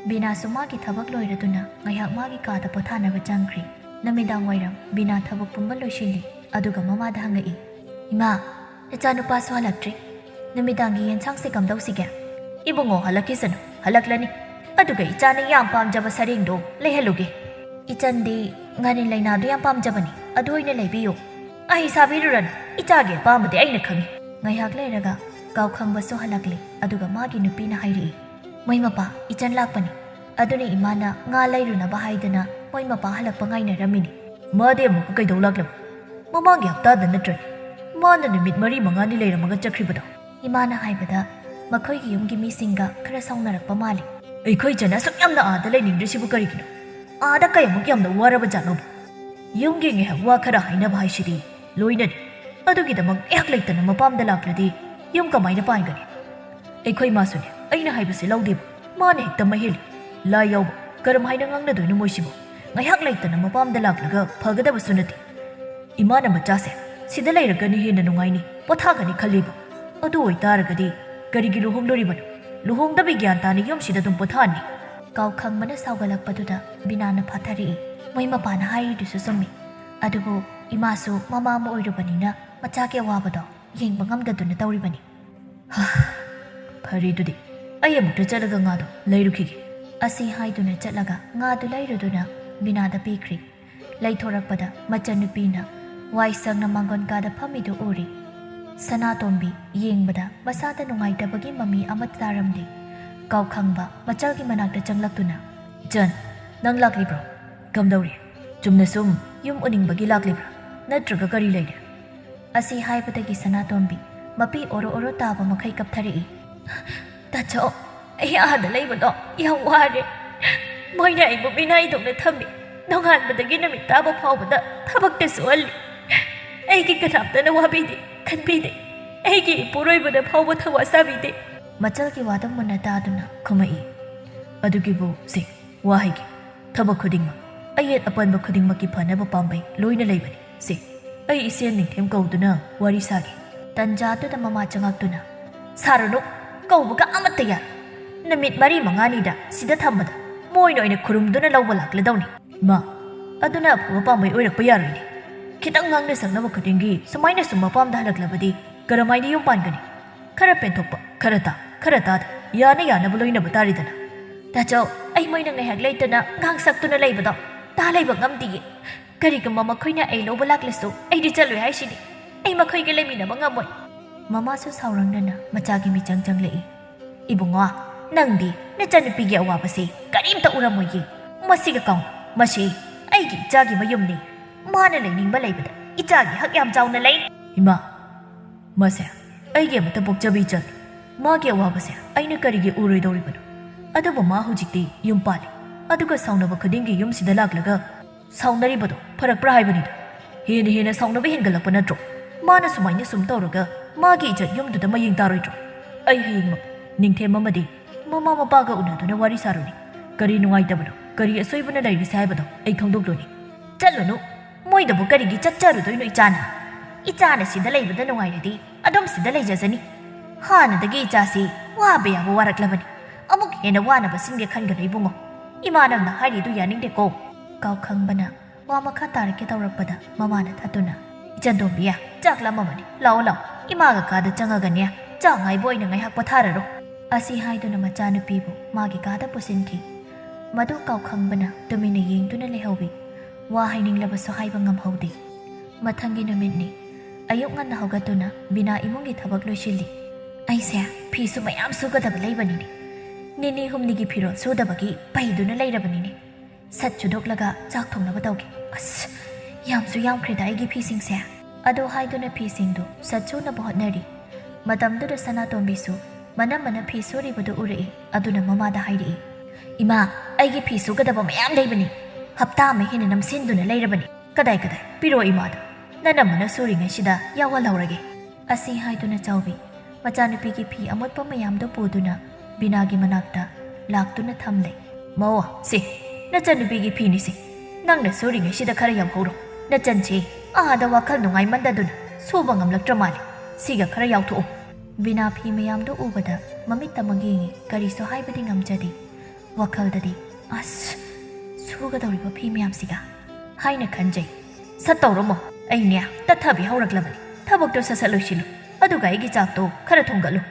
ꯕꯤꯅꯥꯁꯨ ꯃꯥꯒꯤ ꯊꯕꯛ ꯂꯣꯏꯔꯗꯨꯅ ꯉꯥꯏꯍꯥꯛ ꯃꯥꯒꯤ ꯀꯥꯗ ꯄꯣꯊꯥꯅꯕ ꯆꯪꯈ꯭ꯔꯦ꯫ ꯅꯨꯃꯤꯗꯥꯡ ꯋꯥꯏꯔꯝ ꯕꯤꯅꯥ ꯊꯕꯛ ꯄꯨꯝꯕ ꯂꯣꯏꯁꯤꯜꯂꯤ꯫ ꯑꯗꯨꯒ ꯃꯃꯥꯗ ꯍꯪꯉꯛꯏ, "ꯏꯃꯥ, ꯅꯆꯥꯅꯨꯄꯥꯁꯨ ꯍꯜꯂꯛꯇ꯭ꯔꯤ꯫ ꯅꯨꯃꯤꯗꯥꯡꯒꯤ ꯌꯦꯟꯁꯥꯡꯁꯦ ꯀꯝꯗꯧꯁꯤꯒꯦ?" "ꯏꯕꯨꯡꯉꯣ ꯍꯜꯂꯛꯈꯤꯁꯅꯨ, ꯍꯜꯂꯛꯂꯅꯤ꯫ ꯑꯗꯨꯒ ꯏꯆꯥꯅ ꯌꯥꯝ ꯄꯥꯝꯖꯕ ꯁꯔꯦꯡꯗꯣ ꯂꯩꯍꯜꯂꯨꯒꯦ꯫ ꯏꯆꯟꯗꯤ ꯉꯥꯔꯤꯟ ꯂꯩꯅꯥꯗꯣ ꯌꯥꯝ ꯄꯥꯝꯖꯕꯅꯤ꯫ ꯑꯗꯨ ꯑꯣꯏꯅ ꯂꯩꯕꯤꯌꯨ꯫ ꯑꯩ ꯁꯥꯕꯤꯔꯨꯔꯅꯨ, ꯏꯆꯥꯒꯤ ꯑꯄꯥꯝꯕꯗꯤ ꯑꯩꯅ ꯈꯪꯏ꯫ ꯉꯥꯏꯍꯥꯛ ꯂꯩꯔꯒ ꯀꯥꯎꯈꯪꯕꯁꯨ ꯍꯜꯂꯛꯂꯦ꯫ ꯑꯗꯨꯒ ꯃꯥꯒꯤ ꯅꯨꯄꯤꯅ ꯍꯥꯏꯔꯛꯏ, "ꯃꯣꯏ ꯃꯄꯥ, ꯏꯆꯟ ꯂꯥꯛꯄꯅꯤ꯫ ꯑꯗꯨꯅ ꯏꯃꯥꯅ ꯉꯥ ꯂꯩꯔꯨꯅꯕ ꯍꯥꯏꯗꯅ ꯃꯣꯏ ꯃꯄꯥ ꯍꯜꯂꯛꯄ ꯉꯥꯏꯅꯔꯝꯃꯤꯅꯤ꯫" "ꯃꯥꯗꯤ ꯑꯃꯨꯛꯀ ꯀꯩꯗꯧ ꯂꯥꯛꯂꯕ? ꯃꯃꯥꯡꯒꯤ ꯍꯞꯇꯥꯗ ꯅꯠꯇ꯭ꯔꯅꯦ ꯃꯥꯅ ꯅꯨꯃꯤꯠ ꯃꯔꯤ ꯃꯉꯥꯅꯤ ꯂꯩꯔꯝꯃꯒ ꯆꯠꯈ꯭ꯔꯤꯕꯗꯣ?" ꯏꯃꯥꯅ ꯍꯥꯏꯕꯗ ꯃꯈꯣꯏꯒꯤ ꯌꯨꯝꯒꯤ ꯃꯤꯁꯤꯡꯒ ꯈꯔ ꯁꯥꯎꯅꯔꯛꯄ ꯃꯥꯜꯂꯤ꯫ "ꯑꯩꯈꯣꯏ ꯏꯆꯟ ꯑꯁꯨꯛ ꯌꯥꯝꯅ ꯑꯥꯗ ꯂꯩꯅꯤꯡꯗ꯭ꯔꯤꯁꯤꯕꯨ ꯀꯔꯤꯒꯤꯅꯣ? ꯑꯥꯗ ꯀꯌꯥꯃꯨꯛ ꯌꯥꯝꯅ ꯋꯥꯔꯕ ꯖꯥꯠꯅꯣꯕ? ꯌꯨꯝꯒꯤ ꯉꯥꯏꯍꯥꯛ ꯋꯥ ꯈꯔ ꯍꯥꯏꯅꯕ ꯍꯥꯏꯁꯤꯗꯤ ꯂꯣꯏꯅꯅꯤ꯫ ꯑꯗꯨꯒꯤꯗꯃꯛ ꯉꯥꯏꯍꯥꯛ ꯂꯩꯇꯅ ꯃꯄꯥꯝꯗ ꯂꯥꯛꯂꯗꯤ ꯌꯨꯝ ꯀꯃꯥꯏꯅ ꯄꯥꯟꯒꯅꯤ?" "ꯑꯩꯈꯣꯏ ꯃꯥꯁꯨꯅꯦ, ꯑꯩꯅ ꯍꯥꯏꯕꯁꯦ ꯂꯧꯗꯦꯕ꯫ ꯃꯥꯅ ꯍꯦꯛꯇ ꯃꯍꯦꯜꯂꯤ꯫ ꯂꯥꯏ ꯌꯥꯎꯕ, ꯀꯔꯝ ꯍꯥꯏꯅ ꯉꯥꯡꯅꯗꯣꯏꯅꯣ ꯃꯣꯏꯁꯤꯕꯨ? ꯉꯥꯏꯍꯥꯛ ꯂꯩꯇꯅ ꯃꯄꯥꯝꯗ ꯂꯥꯛꯂꯒ ꯐꯒꯗꯕꯁꯨ ꯅꯠꯇꯦ꯫ ꯏꯃꯥꯅ ꯃꯆꯥꯁꯦ ꯁꯤꯗ ꯂꯩꯔꯒꯅꯤ ꯍꯦꯟꯅ ꯅꯨꯡꯉꯥꯏꯅꯤ, ꯄꯣꯊꯥꯒꯅꯤ ꯈꯜꯂꯤꯕ꯫ ꯑꯗꯨ ꯑꯣꯏꯇꯥꯔꯒꯗꯤ ꯀꯔꯤꯒꯤ ꯂꯨꯍꯣꯡꯗꯣꯔꯤꯕꯅꯣ? ꯂꯨꯍꯣꯡꯗꯕꯤ ꯒ꯭ꯌꯥꯟ ꯇꯥꯅ ꯌꯨꯝꯁꯤꯗ ꯑꯗꯨꯝ ꯄꯣꯊꯥꯍꯟꯅꯤ꯫" ꯀꯥꯎꯈꯪꯕꯅ ꯁꯥꯎꯒꯠꯂꯛꯄꯗꯨꯗ ꯕꯤꯅꯥꯅ ꯐꯥꯊꯔꯛꯏ꯫ "ꯃꯣꯏ ꯃꯄꯥꯅ ꯍꯥꯏꯔꯤꯗꯨꯁꯨ ꯆꯨꯝꯃꯤ꯫ ꯑꯗꯨꯕꯨ ꯏꯃꯥꯁꯨ ꯃꯃꯥ ꯑꯃ ꯑꯣꯏꯔꯨꯕꯅꯤꯅ ꯃꯆꯥꯒꯤ ꯑꯋꯥꯕꯗꯣ ꯌꯦꯡꯕ ꯉꯝꯗꯗꯨꯅ ꯇꯧꯔꯤꯕꯅꯤ꯫" "ꯍꯥ, ꯐꯔꯦ ꯑꯗꯨꯗꯤ꯫ ꯑꯩ ꯑꯃꯨꯛꯇ ꯆꯠꯂꯒ ꯉꯥꯗꯣ ꯂꯩꯔꯨꯈꯤꯒꯦ꯫" ꯑꯁꯤ ꯍꯥꯏꯗꯨꯅ ꯆꯠꯂꯒ ꯉꯥꯗꯨ ꯂꯩꯔꯨꯗꯨꯅ ꯕꯤꯅꯥꯗ ꯄꯤꯈ꯭ꯔꯦ꯫ ꯂꯩꯊꯣꯔꯛꯄꯗ ꯃꯆꯟꯅꯨꯄꯤꯅ ꯋꯥꯏ ꯁꯪꯅ ꯃꯥꯡꯒꯣꯟ ꯀꯥꯗ ꯐꯝꯃꯤꯗꯨ ꯎꯔꯦ꯫ ꯁꯅꯥꯇꯣꯝꯕꯤ ꯌꯦꯡꯕꯗ ꯃꯁꯥꯗ ꯅꯨꯡꯉꯥꯏꯇꯕꯒꯤ ꯃꯃꯤ ꯑꯃꯠꯇ ꯇꯥꯔꯝꯗꯦ꯫ ꯀꯥꯎꯈꯪꯕ ꯃꯆꯜꯒꯤ ꯃꯅꯥꯛꯇ ꯆꯪꯂꯛꯇꯨꯅ, "ꯏꯆꯟ, ꯅꯪ ꯂꯥꯛꯂꯤꯕ꯭ꯔꯣ? ꯀꯝꯗꯧꯔꯦ? ꯆꯨꯝꯅ ꯁꯨꯝ ꯌꯨꯝ ꯎꯅꯤꯡꯕꯒꯤ ꯂꯥꯛꯂꯤꯕ꯭ꯔꯥ? ꯅꯠꯇ꯭ꯔꯒ ꯀꯔꯤ ꯂꯩꯔꯦ?" ꯑꯁꯤ ꯍꯥꯏꯕꯗꯒꯤ ꯁꯅꯥꯇꯣꯝꯕꯤ ꯃꯄꯤ ꯑꯣꯔꯣ ꯑꯣꯔꯣ ꯇꯥꯕ ꯃꯈꯩ ꯀꯞꯊꯔꯛꯏ꯫ "ꯇꯥꯆꯧ, ꯑꯩ ꯑꯥꯗ ꯂꯩꯕꯗꯣ ꯌꯥꯝ ꯋꯥꯔꯦ꯫ ꯃꯣꯏꯅ ꯑꯩꯕꯨ ꯃꯤꯅꯥꯏꯗꯧꯅ ꯊꯝꯃꯤ꯫ ꯅꯣꯡꯉꯥꯟꯕꯗꯒꯤ ꯅꯨꯃꯤꯠ ꯇꯥꯕ ꯐꯥꯎꯕꯗ ꯊꯕꯛꯇ ꯁꯨꯍꯜꯂꯤ꯫ ꯑꯩꯒꯤ ꯀꯅꯥꯝꯇꯅ ꯋꯥꯕꯤꯗꯦ, ꯈꯟꯕꯤꯗꯦ꯫ ꯑꯩꯒꯤ ꯏꯄꯨꯔꯣꯏꯕꯅ ꯐꯥꯎꯕ ꯊꯧꯋꯥ ꯁꯥꯕꯤꯗꯦ꯫" ꯃꯆꯜꯒꯤ ꯋꯥꯗꯣ ꯃꯨꯟꯅ ꯇꯥꯗꯨꯅ ꯈꯨꯝꯃꯛꯏ꯫ "ꯑꯗꯨꯒꯤꯕꯨ ꯁꯦ, ꯋꯥ ꯍꯥꯏꯒꯦ꯫ ꯊꯕꯛ ꯈꯨꯗꯤꯡꯃꯛ, ꯑꯌꯦꯠ ꯑꯄꯟꯕ ꯈꯨꯗꯤꯡꯃꯛꯀꯤ ꯐꯅꯕ ꯄꯥꯝꯕꯩ ꯂꯣꯏꯅ ꯂꯩꯕꯅꯤ꯫ ꯁꯦ, ꯑꯩ ꯏꯆꯦ ꯅꯤꯡꯊꯦꯝ ꯀꯧꯗꯨꯅ ꯋꯥꯔꯤ ꯁꯥꯒꯦ꯫" ꯇꯟꯖꯥꯗꯨꯗ ꯃꯃꯥ ꯆꯪꯉꯛꯇꯨꯅ, "ꯁꯥꯔꯨꯅꯨ, ꯀꯧꯕꯒ ꯑꯃꯠꯇ ꯌꯥꯔꯣꯏ꯫ ꯅꯨꯃꯤꯠ ꯃꯔꯤ ꯃꯉꯥꯅꯤꯗ ꯁꯤꯗ ꯊꯝꯕꯗ ꯃꯣꯏꯅ ꯑꯣꯏꯅ ꯈꯨꯔꯨꯝꯗꯨꯅ ꯂꯧꯕ ꯂꯥꯛꯂꯗꯧꯅꯤ꯫" "ꯃꯥ, ꯑꯗꯨꯅ ꯑꯐꯕ ꯄꯥꯝꯕꯩ ꯑꯣꯏꯔꯛꯄ ꯌꯥꯔꯣꯏꯅꯦ꯫ ꯈꯤꯇꯪ ꯉꯥꯡꯅ ꯁꯛꯅꯕ ꯈꯨꯗꯤꯡꯒꯤ ꯁꯨꯃꯥꯏꯅ ꯁꯨꯝ ꯃꯄꯥꯝꯗ ꯍꯜꯂꯛꯂꯕꯗꯤ ꯀꯔꯝꯍꯥꯏꯅ ꯌꯨꯝ ꯄꯥꯟꯒꯅꯤ? ꯈꯔ ꯄꯦꯟꯊꯣꯛꯄ, ꯈꯔ ꯇꯥ, ꯈꯔ ꯇꯥꯗ, ꯌꯥꯅ ꯌꯥꯅꯕ ꯂꯣꯏꯅꯕ ꯇꯥꯔꯦꯗꯅ꯫" "ꯇꯥꯆꯧ, ꯑꯩ ꯃꯣꯏꯅ ꯉꯥꯏꯍꯥꯛ ꯂꯩꯇꯅ ꯉꯥꯡ ꯁꯛꯇꯨꯅ ꯂꯩꯕꯗꯣ ꯇꯥ ꯂꯩꯕ ꯉꯝꯗꯤꯌꯦ꯫ ꯀꯔꯤꯒꯨꯝꯕ ꯃꯈꯣꯏꯅ ꯑꯩ ꯂꯧꯕ ꯂꯥꯛꯂꯁꯨ ꯑꯩꯗꯤ ꯆꯠꯂꯣꯏ ꯍꯥꯏꯁꯤꯅꯤ꯫ ꯑꯩ ꯃꯈꯣꯏꯒ ꯂꯩꯃꯤꯟꯅꯕ ꯉꯝꯃꯣꯏ꯫ ꯃꯃꯥꯁꯨ ꯁꯥꯎꯔꯪꯅꯅ ꯃꯆꯥꯒꯤ ꯃꯤꯆꯪ ꯆꯪꯂꯛꯏ꯫ "ꯏꯕꯨꯡꯉꯣ, ꯅꯪꯗꯤ ꯅꯆꯟꯅꯨꯄꯤꯒꯤ ꯑꯋꯥꯕꯁꯤ ꯀꯔꯤꯝꯇ ꯎꯔꯝꯃꯣꯏꯌꯦ꯫ ꯃꯁꯤꯒ ꯀꯥꯎꯅ, ꯃꯁꯤ ꯑꯩꯒꯤ ꯏꯆꯥꯒꯤ ꯃꯌꯨꯝꯅꯤ꯫ ꯃꯥꯅ ꯂꯩꯅꯤꯡꯕ ꯂꯩꯕꯗ ꯏꯆꯥꯒꯤ ꯍꯛ ꯌꯥꯝ ꯆꯥꯎꯅ ꯂꯩ꯫" "ꯏꯃꯥ, ꯃꯁꯦ ꯑꯩꯒꯤ ꯑꯃꯠꯇ ꯄꯣꯛꯆꯕ ꯏꯆꯟ꯫ ꯃꯥꯒꯤ ꯑꯋꯥꯕꯁꯦ ꯑꯩꯅ ꯀꯔꯤꯒꯤ ꯎꯔꯣꯏꯗꯧꯔꯤꯕꯅꯣ? ꯑꯗꯨꯕꯨ ꯃꯥ ꯍꯧꯖꯤꯛꯇꯤ ꯌꯨꯝ ꯄꯥꯜꯂꯤ꯫ ꯑꯗꯨꯒ ꯁꯥꯎꯅꯕ ꯈꯨꯗꯤꯡꯒꯤ ꯌꯨꯝꯁꯤꯗ ꯂꯥꯛꯂꯒ ꯁꯥꯎꯅꯔꯤꯕꯗꯣ ꯐꯔꯛꯄ꯭ꯔꯥ ꯍꯥꯏꯕꯅꯤꯗ꯫ ꯍꯦꯟꯅ ꯍꯦꯟꯅ ꯁꯥꯎꯅꯕ ꯍꯦꯟꯒꯠꯂꯛꯄ ꯅꯠꯇ꯭ꯔꯣ? ꯃꯥꯅ ꯁꯨꯃꯥꯏꯅ ꯁꯨꯝ ꯇꯧꯔꯒ ꯃꯥꯒꯤ ꯏꯖꯠ ꯌꯨꯝꯗꯨꯗ ꯃꯌꯦꯡ ꯇꯥꯔꯣꯏꯗ꯭ꯔꯣ? ꯑꯩ ꯍꯌꯦꯡꯃꯛ ꯅꯤꯡꯊꯦꯝ ꯑꯃꯗꯤ ꯃꯃꯥ ꯃꯄꯥꯒ ꯎꯅꯗꯨꯅ ꯋꯥꯔꯤ ꯁꯥꯔꯨꯅꯤ꯫ ꯀꯔꯤ ꯅꯨꯡꯉꯥꯏꯇꯕꯅꯣ, ꯀꯔꯤ ꯑꯁꯣꯏꯕꯅ ꯂꯩꯔꯤꯁꯦ ꯍꯥꯏꯕꯗꯣ ꯑꯩ ꯈꯪꯗꯣꯛꯂꯨꯅꯤ꯫" "ꯆꯠꯂꯨꯅꯨ, ꯃꯣꯏꯗꯕꯨ ꯀꯔꯤꯒꯤ ꯆꯠꯆꯔꯨꯗꯣꯏꯅꯣ ꯏꯆꯥꯅ? ꯏꯆꯥꯅ ꯁꯤꯗ ꯂꯩꯕꯗ ꯅꯨꯡꯉꯥꯏꯔꯗꯤ ꯑꯗꯨꯝ ꯁꯤꯗ ꯂꯩꯖꯖꯅꯤ꯫ ꯍꯥꯟꯅꯗꯒꯤ ꯏꯆꯥꯁꯤ ꯋꯥꯕ ꯌꯥꯕ ꯋꯥꯔꯛꯂꯕꯅꯤ꯫ ꯑꯃꯨꯛ ꯍꯦꯟꯅ ꯋꯥꯅꯕ ꯁꯤꯟꯒꯦ ꯈꯟꯒꯅꯨ ꯏꯕꯨꯡꯉꯣ꯫ ꯏꯃꯥ ꯅꯪꯅ ꯍꯥꯏꯔꯤꯗꯨ ꯌꯥꯅꯤꯡꯗꯦꯀꯣ꯫" ꯀꯥꯎꯈꯪꯕꯅ ꯋꯥ ꯃꯈꯥ ꯇꯥꯔꯛꯀꯦ ꯇꯧꯔꯛꯄꯗ ꯃꯃꯥꯅ ꯊꯠꯇꯨꯅ, "ꯏꯆꯟꯇꯣꯝꯕꯤ, ꯆꯥꯛ ꯂꯥꯝꯃꯝꯃꯅꯤ꯫ ꯂꯥꯛꯑꯣ ꯂꯥꯛꯑꯣ, ꯏꯃꯥꯒ ꯀꯥꯗ ꯆꯪꯉꯒꯅꯦ ꯆꯥꯛ ꯉꯥꯏꯕ ꯑꯣꯏꯅ ꯉꯥꯏꯍꯥꯛ ꯄꯣꯊꯥꯔꯔꯣ꯫" ꯑꯁꯤ ꯍꯥꯏꯗꯨꯅ ꯃꯆꯥꯅꯨꯄꯤꯕꯨ ꯃꯥꯒꯤ ꯀꯥꯗ ꯄꯨꯁꯤꯟꯈꯤ꯫ ꯃꯗꯨ ꯀꯥꯎꯈꯪꯕꯅ ꯇꯨꯃꯤꯟꯅ ꯌꯦꯡꯗꯨꯅ ꯂꯩꯍꯧꯏ꯫ ꯋꯥ ꯍꯥꯏꯅꯤꯡꯂꯕꯁꯨ ꯍꯥꯏꯕ ꯉꯝꯍꯧꯗꯦ꯫ ꯃꯊꯪꯒꯤ ꯅꯨꯃꯤꯠꯅꯤ꯫ ꯑꯌꯨꯛ ꯉꯟꯅ ꯍꯧꯒꯠꯇꯨꯅ ꯕꯤꯅꯥ ꯏꯃꯨꯡꯒꯤ ꯊꯕꯛ ꯂꯣꯏꯁꯤꯜꯂꯤ꯫ "ꯑꯩꯁꯦ ꯐꯤꯁꯨ ꯃꯌꯥꯝ ꯁꯨꯒꯗꯕ ꯂꯩꯕꯅꯤꯅꯦ꯫ ꯅꯤꯅꯤ ꯍꯨꯝꯅꯤꯒꯤ ꯐꯤꯔꯣꯜ ꯁꯨꯗꯕꯒꯤ ꯄꯩꯗꯨꯅ ꯂꯩꯔꯕꯅꯤꯅꯦ꯫ ꯁꯠ ꯁꯨꯗꯣꯛꯂꯒ ꯆꯥꯛ ꯊꯣꯡꯅꯕ ꯇꯧꯒꯦ꯫ ꯑꯁ, ꯌꯥꯝꯁꯨ ꯌꯥꯝꯈ꯭ꯔꯦꯗ ꯑꯩꯒꯤ ꯐꯤꯁꯤꯡꯁꯦ꯫" ꯑꯗꯨ ꯍꯥꯏꯗꯨꯅ ꯐꯤꯁꯤꯡꯗꯨ ꯁꯠ ꯁꯨꯅꯕ ꯍꯣꯠꯅꯔꯤ꯫ ꯃꯇꯝꯗꯨꯗ ꯁꯅꯥꯇꯣꯝꯕꯤꯁꯨ ꯃꯅꯝꯃꯅ ꯐꯤ ꯁꯨꯔꯤꯕꯗꯨ ꯎꯔꯛꯏ꯫ ꯑꯗꯨꯅ ꯃꯃꯥꯗ ꯍꯥꯏꯔꯛꯏ, "ꯏꯃꯥ, ꯑꯩꯒꯤ ꯐꯤ ꯁꯨꯒꯗꯕ ꯃꯌꯥꯝ ꯂꯩꯕꯅꯤ꯫ ꯍꯞꯇꯥ ꯑꯃ ꯍꯦꯟꯅ ꯅꯝꯁꯤꯟꯗꯨꯅ ꯂꯩꯔꯕꯅꯤ꯫ ꯀꯗꯥꯏ ꯀꯗꯥꯏ? ꯄꯤꯔꯛꯑꯣ ꯏꯃꯥꯗ꯫ ꯅꯅꯝꯃꯅ ꯁꯨꯔꯤꯉꯩꯁꯤꯗ ꯌꯥꯎꯍꯜꯍꯧꯔꯒꯦ꯫" ꯑꯁꯤ ꯍꯥꯏꯗꯨꯅ ꯆꯥꯎꯕꯤ ꯃꯆꯥꯅꯨꯄꯤꯒꯤ ꯐꯤ ꯑꯃꯣꯠꯄ ꯃꯌꯥꯝꯗꯨ ꯄꯨꯗꯨꯅ ꯕꯤꯅꯥꯒꯤ ꯃꯅꯥꯛꯇ ꯂꯥꯛꯇꯨꯅ ꯊꯝꯂꯦ꯫ "ꯃꯧ, ꯁꯤ ꯅꯆꯟꯅꯨꯄꯤꯒꯤ ꯐꯤꯅꯤ ꯁꯤ꯫ ꯅꯪꯅ ꯁꯨꯔꯤꯉꯩꯁꯤꯗ ꯈꯔ ꯌꯥꯎꯍꯧꯔꯣ꯫ ꯅꯆꯟꯁꯤ ꯑꯥꯗ ꯋꯥꯈꯜ ꯅꯨꯡꯉꯥꯏꯃꯟꯗꯗꯨꯅ ꯁꯨꯕ ꯉꯝꯂꯛꯇ꯭ꯔ ꯃꯥꯜꯂꯦ꯫ ꯁꯤꯒ ꯈꯔ ꯌꯥꯎꯊꯣꯛꯑꯣ꯫" ꯕꯤꯅꯥ ꯐꯤ ꯃꯌꯥꯝꯗꯨ ꯎꯕꯗ ꯃꯃꯤꯠꯇꯃꯛ ꯌꯦꯡꯉꯤ, ꯀꯔꯤꯁꯨ ꯍꯥꯏꯕꯗꯤ ꯉꯝꯖꯗꯦ꯫ ꯋꯥꯈꯜꯗꯗꯤ, "ꯑꯁ, ꯁꯨꯒꯗꯧꯔꯤꯕ ꯐꯤ ꯃꯌꯥꯝꯁꯤꯒ" ꯍꯥꯏꯅ ꯈꯟꯖꯩ꯫ "ꯁꯠ ꯇꯧꯔꯝꯃꯣ, ꯑꯩꯅꯦ ꯇꯠꯊꯕꯤ ꯍꯧꯔꯛꯂꯕꯅꯤ꯫ ꯊꯕꯛꯇꯣ ꯁꯠ ꯁꯠ ꯂꯣꯏꯁꯤꯜꯂꯨ, ꯑꯗꯨꯒ ꯑꯩꯒꯤ ꯆꯥꯛꯇꯣ ꯈꯔ ꯊꯣꯡꯒꯠꯂꯨ꯫"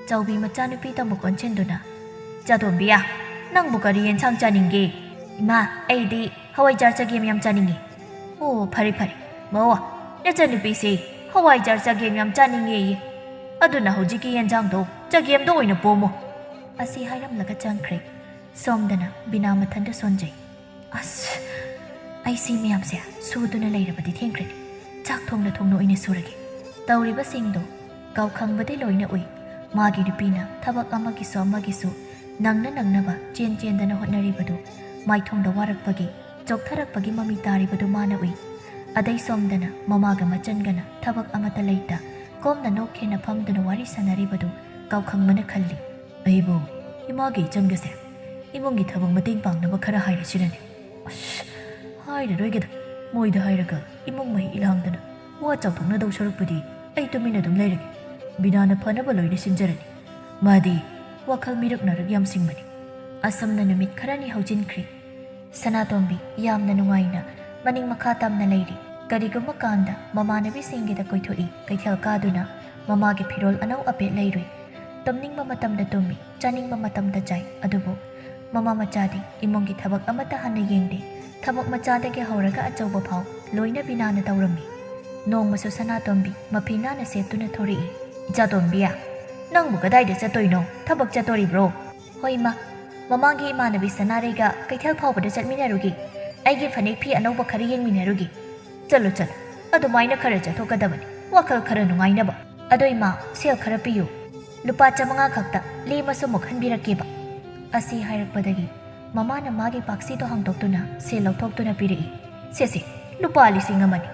ꯆꯥꯎꯕꯤ ꯃꯆꯥꯅꯨꯄꯤ ꯇꯃꯨꯛ ꯑꯣꯟꯁꯤꯟꯗꯨꯅ, "ꯆꯥꯗꯣꯝꯕꯤꯌꯥ, ꯅꯪꯕꯨ ꯀꯔꯤ ꯌꯦꯟꯁꯥꯡ ꯆꯥꯅꯤꯡꯒꯦ?" "ꯏꯃꯥ, ꯑꯩꯗꯤ ꯍꯋꯥꯏꯖꯥꯔ ꯆꯒꯦꯝ ꯌꯥꯝ ꯆꯥꯅꯤꯡꯉꯤ꯫" "ꯑꯣ, ꯐꯔꯦ ꯐꯔꯦ, ꯃꯋꯥ, ꯅꯆꯟꯅꯨꯄꯤꯁꯦ ꯍꯋꯥꯏꯖꯥꯔ ꯆꯒꯦꯝ ꯌꯥꯝ ꯆꯥꯅꯤꯡꯉꯦꯌꯦ꯫ ꯑꯗꯨꯅ ꯍꯧꯖꯤꯛꯀꯤ ꯌꯦꯟꯖꯥꯡꯗꯣ ꯆꯒꯦꯝꯗ ꯑꯣꯏꯅ ꯄꯣꯝꯃꯣ", ꯑꯁꯤ ꯍꯥꯏꯔꯝꯂꯒ ꯆꯪꯈ꯭ꯔꯦ꯫ ꯁꯣꯝꯗꯅ ꯕꯤꯅꯥ ꯃꯊꯟꯇ ꯁꯣꯟꯖꯩ꯫ "ꯑꯁ, ꯑꯩ ꯁꯤ ꯃꯌꯥꯝꯁꯦ ꯁꯨꯗꯨꯅ ꯂꯩꯔꯕꯗꯤ ꯊꯦꯡꯈ꯭ꯔꯅꯤ꯫ ꯆꯥꯛ ꯊꯣꯡꯅ ꯊꯣꯡꯅ ꯑꯣꯏꯅ ꯁꯨꯔꯒꯦ"꯫ ꯇꯧꯔꯤꯕꯁꯤꯡꯗꯣ ꯀꯥꯎꯈꯪꯕꯗꯤ ꯂꯣꯏꯅ ꯎꯏ꯫ ꯃꯥꯒꯤ ꯅꯨꯄꯤꯅ ꯊꯕꯛ ꯑꯃꯒꯤꯁꯨ ꯑꯃꯒꯤꯁꯨ ꯅꯪꯅ ꯅꯪꯅꯕ ꯆꯦꯟ ꯆꯦꯟꯗꯅ ꯍꯣꯠꯅꯔꯤꯕꯗꯨ, ꯃꯥꯏꯊꯣꯡꯗ ꯋꯥꯔꯛꯄꯒꯤ, ꯆꯣꯛꯊꯔꯛꯄꯒꯤ ꯃꯃꯤ ꯇꯥꯔꯤꯕꯗꯨ ꯃꯥꯅ ꯎꯏ꯫ ꯑꯗꯩ ꯁꯣꯝꯗꯅ ꯃꯃꯥꯒ ꯃꯆꯟꯒꯅ ꯊꯕꯛ ꯑꯃꯠꯇ ꯂꯩꯇ ꯀꯣꯝꯅ ꯅꯣꯛ ꯈꯦꯅ ꯐꯝꯗꯨꯅ ꯋꯥꯔꯤ ꯁꯥꯟꯅꯔꯤꯕꯗꯨ ꯀꯥꯎꯈꯪꯕꯅ ꯈꯜꯂꯤ꯫ "ꯑꯩꯕꯨ ꯏꯃꯥꯒ ꯏꯆꯟꯒꯁꯦ ꯏꯃꯨꯡꯒꯤ ꯊꯕꯛ ꯃꯇꯦꯡ ꯄꯥꯡꯅꯕ ꯈꯔ ꯍꯥꯏꯔꯁꯤꯔꯅꯦ? ꯑꯁ, ꯍꯥꯏꯔꯔꯣꯏꯒꯦꯗ꯫ ꯃꯣꯏꯗ ꯍꯥꯏꯔꯒ ꯏꯃꯨꯡ ꯃꯍꯩ ꯏꯂꯥꯡꯗꯅ ꯋꯥ ꯆꯥꯎꯊꯣꯛꯅꯗꯧ ꯁꯔꯨꯛꯄꯨꯗꯤ ꯑꯩ ꯇꯨꯃꯤꯟꯅ ꯑꯗꯨꯝ ꯂꯩꯔꯒꯦ꯫ ꯕꯤꯅꯥꯅ ꯐꯅꯕ ꯂꯣꯏꯅ ꯁꯤꯟꯖꯔꯅꯤ꯫ ꯃꯥꯗꯤ ꯋꯥꯈꯜ ꯃꯤꯔꯛ ꯅꯥꯔꯛ ꯌꯥꯝ ꯁꯤꯡꯕꯅꯤ"꯫ ꯑꯁꯨꯝꯅ ꯅꯨꯃꯤꯠ ꯈꯔꯅꯤ ꯍꯧꯖꯤꯟꯈ꯭ꯔꯦ꯫ ꯁꯅꯥꯇꯣꯝꯕꯤ ꯌꯥꯝꯅ ꯅꯨꯡꯉꯥꯏꯅ ꯃꯅꯤꯡ ꯃꯈꯥ ꯇꯝꯅ ꯂꯩꯔꯤ꯫ ꯀꯔꯤꯒꯨꯝꯕ ꯀꯥꯟꯗ ꯃꯃꯥꯟꯅꯕꯤꯁꯤꯡꯒꯤꯗ ꯀꯣꯏꯊꯣꯛꯏ, ꯀꯩꯊꯦꯜ ꯀꯥꯗꯨꯅ ꯃꯃꯥꯒꯤ ꯐꯤꯔꯣꯜ ꯑꯅꯧ ꯑꯄꯦꯠ ꯂꯩꯔꯨꯏ꯫ ꯇꯨꯝꯅꯤꯡꯕ ꯃꯇꯝꯗ ꯇꯨꯝꯃꯤ, ꯆꯥꯅꯤꯡꯕ ꯃꯇꯝꯗ ꯆꯥꯏ꯫ ꯑꯗꯨꯕꯨ ꯃꯃꯥ ꯃꯆꯥꯗꯤ ꯏꯃꯨꯡꯒꯤ ꯊꯕꯛ ꯑꯃꯠꯇ ꯍꯟꯅ ꯌꯦꯡꯗꯦ꯫ ꯊꯕꯛ ꯃꯆꯥꯗꯒꯤ ꯍꯧꯔꯒ ꯑꯆꯧꯕ ꯐꯥꯎ ꯂꯣꯏꯅ ꯕꯤꯅꯥꯅ ꯇꯧꯔꯝꯃꯤ꯫ ꯅꯣꯡꯃꯁꯨ ꯁꯅꯥꯇꯣꯝꯕꯤ ꯃꯐꯤ ꯅꯥꯟꯅ ꯁꯦꯠꯇꯨꯅ ꯊꯣꯔꯛꯏ꯫ "ꯏꯆꯥꯇꯣꯝꯕꯤ, ꯅꯪꯕꯨ ꯀꯗꯥꯏꯗ ꯆꯠꯇꯣꯏꯅꯣ? ꯊꯕꯛ ꯆꯠꯇꯣꯔꯤꯕ꯭ꯔꯣ?" "ꯍꯣꯏ, ꯏꯃꯥ꯫ ꯃꯃꯥꯡꯒꯤ ꯏꯃꯥꯟꯅꯕꯤ ꯁꯅꯥꯔꯩꯒ ꯀꯩꯊꯦꯜ ꯐꯥꯎꯕꯗ ꯆꯠꯃꯤꯟꯅꯔꯨꯒꯦ꯫ ꯑꯩꯒꯤ ꯐꯅꯦꯛ ꯐꯤ ꯑꯅꯧꯕ ꯈꯔ ꯌꯦꯡꯃꯤꯟꯅꯔꯨꯒꯦ"꯫ "ꯆꯠꯂꯣ, ꯆꯠꯂꯣ꯫ ꯑꯗꯨꯃꯥꯏꯅ ꯈꯔ ꯆꯠꯊꯣꯛꯀꯗꯕꯅꯤ, ꯋꯥꯈꯜ ꯈꯔ ꯅꯨꯡꯉꯥꯏꯅꯕ꯫ ꯑꯗꯣ ꯏꯃꯥ, ꯁꯦꯜ ꯈꯔ ꯄꯤꯌꯨ꯫ ꯂꯨꯄꯥ ꯆꯥꯃꯉꯥ ꯈꯛꯇ, ꯂꯦꯝꯃꯁꯨ ꯑꯃꯨꯛ ꯍꯟꯕꯤꯔꯛꯀꯦꯕ"꯫ ꯑꯁꯤ ꯍꯥꯏꯔꯛꯄꯗꯒꯤ ꯃꯃꯥꯅ ꯃꯥꯒꯤ ꯄꯥꯛꯁꯤꯗꯣ ꯍꯥꯡꯗꯣꯛꯇꯨꯅ ꯁꯦꯜ ꯂꯧꯊꯣꯛꯇꯨꯅ ꯄꯤꯔꯛꯏ꯫ "ꯁꯦ, ꯁꯦ, ꯂꯨꯄꯥ ꯂꯤꯁꯤꯡ ꯑꯃꯅꯤ꯫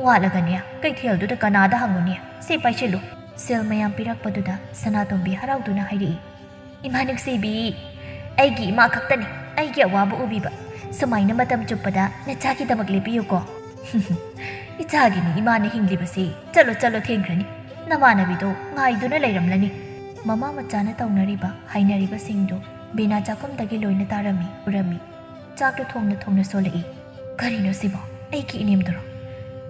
ꯋꯥꯠꯂꯒꯅꯦ, ꯀꯩꯊꯦꯜꯗꯨꯗ ꯀꯅꯥꯗ ꯍꯪꯉꯨꯅꯤ? ꯁꯦ, ꯄꯥꯏꯁꯤꯜꯂꯨ"꯫ ꯁꯦꯜ ꯃꯌꯥꯝ ꯄꯤꯔꯛꯄꯗꯨꯗ ꯁꯅꯥꯇꯣꯝꯕꯤ ꯍꯔꯥꯎꯗꯨꯅ ꯍꯥꯏꯔꯛꯏ, "ꯏꯃꯥ ꯅꯨꯡꯁꯤꯕꯤ, ꯑꯩꯒꯤ ꯏꯃꯥ ꯈꯛꯇꯅꯤ ꯑꯩꯒꯤ ꯑꯋꯥꯕ ꯎꯕꯤꯕ꯫ ꯁꯨꯃꯥꯏꯅ ꯃꯇꯝ ꯆꯨꯞꯄꯗ ꯅꯆꯥꯒꯤꯗꯃꯛ ꯂꯦꯞꯄꯤꯌꯨꯀꯣ"꯫ "ꯏꯆꯥꯒꯤꯅꯤ ꯏꯃꯥꯅ ꯍꯤꯡꯂꯤꯕꯁꯤ꯫ ꯆꯠꯂꯣ, ꯆꯠꯂꯣ, ꯊꯦꯡꯈ꯭ꯔꯅꯤ꯫ ꯅꯃꯥꯟꯅꯕꯤꯗꯣ ꯉꯥꯏꯗꯨꯅ ꯂꯩꯔꯝꯂꯅꯤ"꯫ ꯃꯃꯥ ꯃꯆꯥꯅ ꯇꯧꯅꯔꯤꯕ ꯍꯥꯏꯅꯔꯤꯕꯁꯤꯡꯗꯨ ꯕꯤꯅꯥ ꯆꯥꯛꯈꯨꯝꯗꯒꯤ ꯂꯣꯏꯅ ꯇꯥꯔꯝꯃꯤ, ꯎꯔꯝꯃꯤ꯫ ꯆꯥꯛꯇꯨ ꯊꯣꯡꯅ ꯊꯣꯡꯅ ꯁꯣꯜꯂꯛꯏ꯫ "ꯀꯔꯤꯅꯣ ꯁꯤꯕꯣ? ꯑꯩꯒꯤ ꯏꯅꯦꯝꯗꯨꯔꯣ?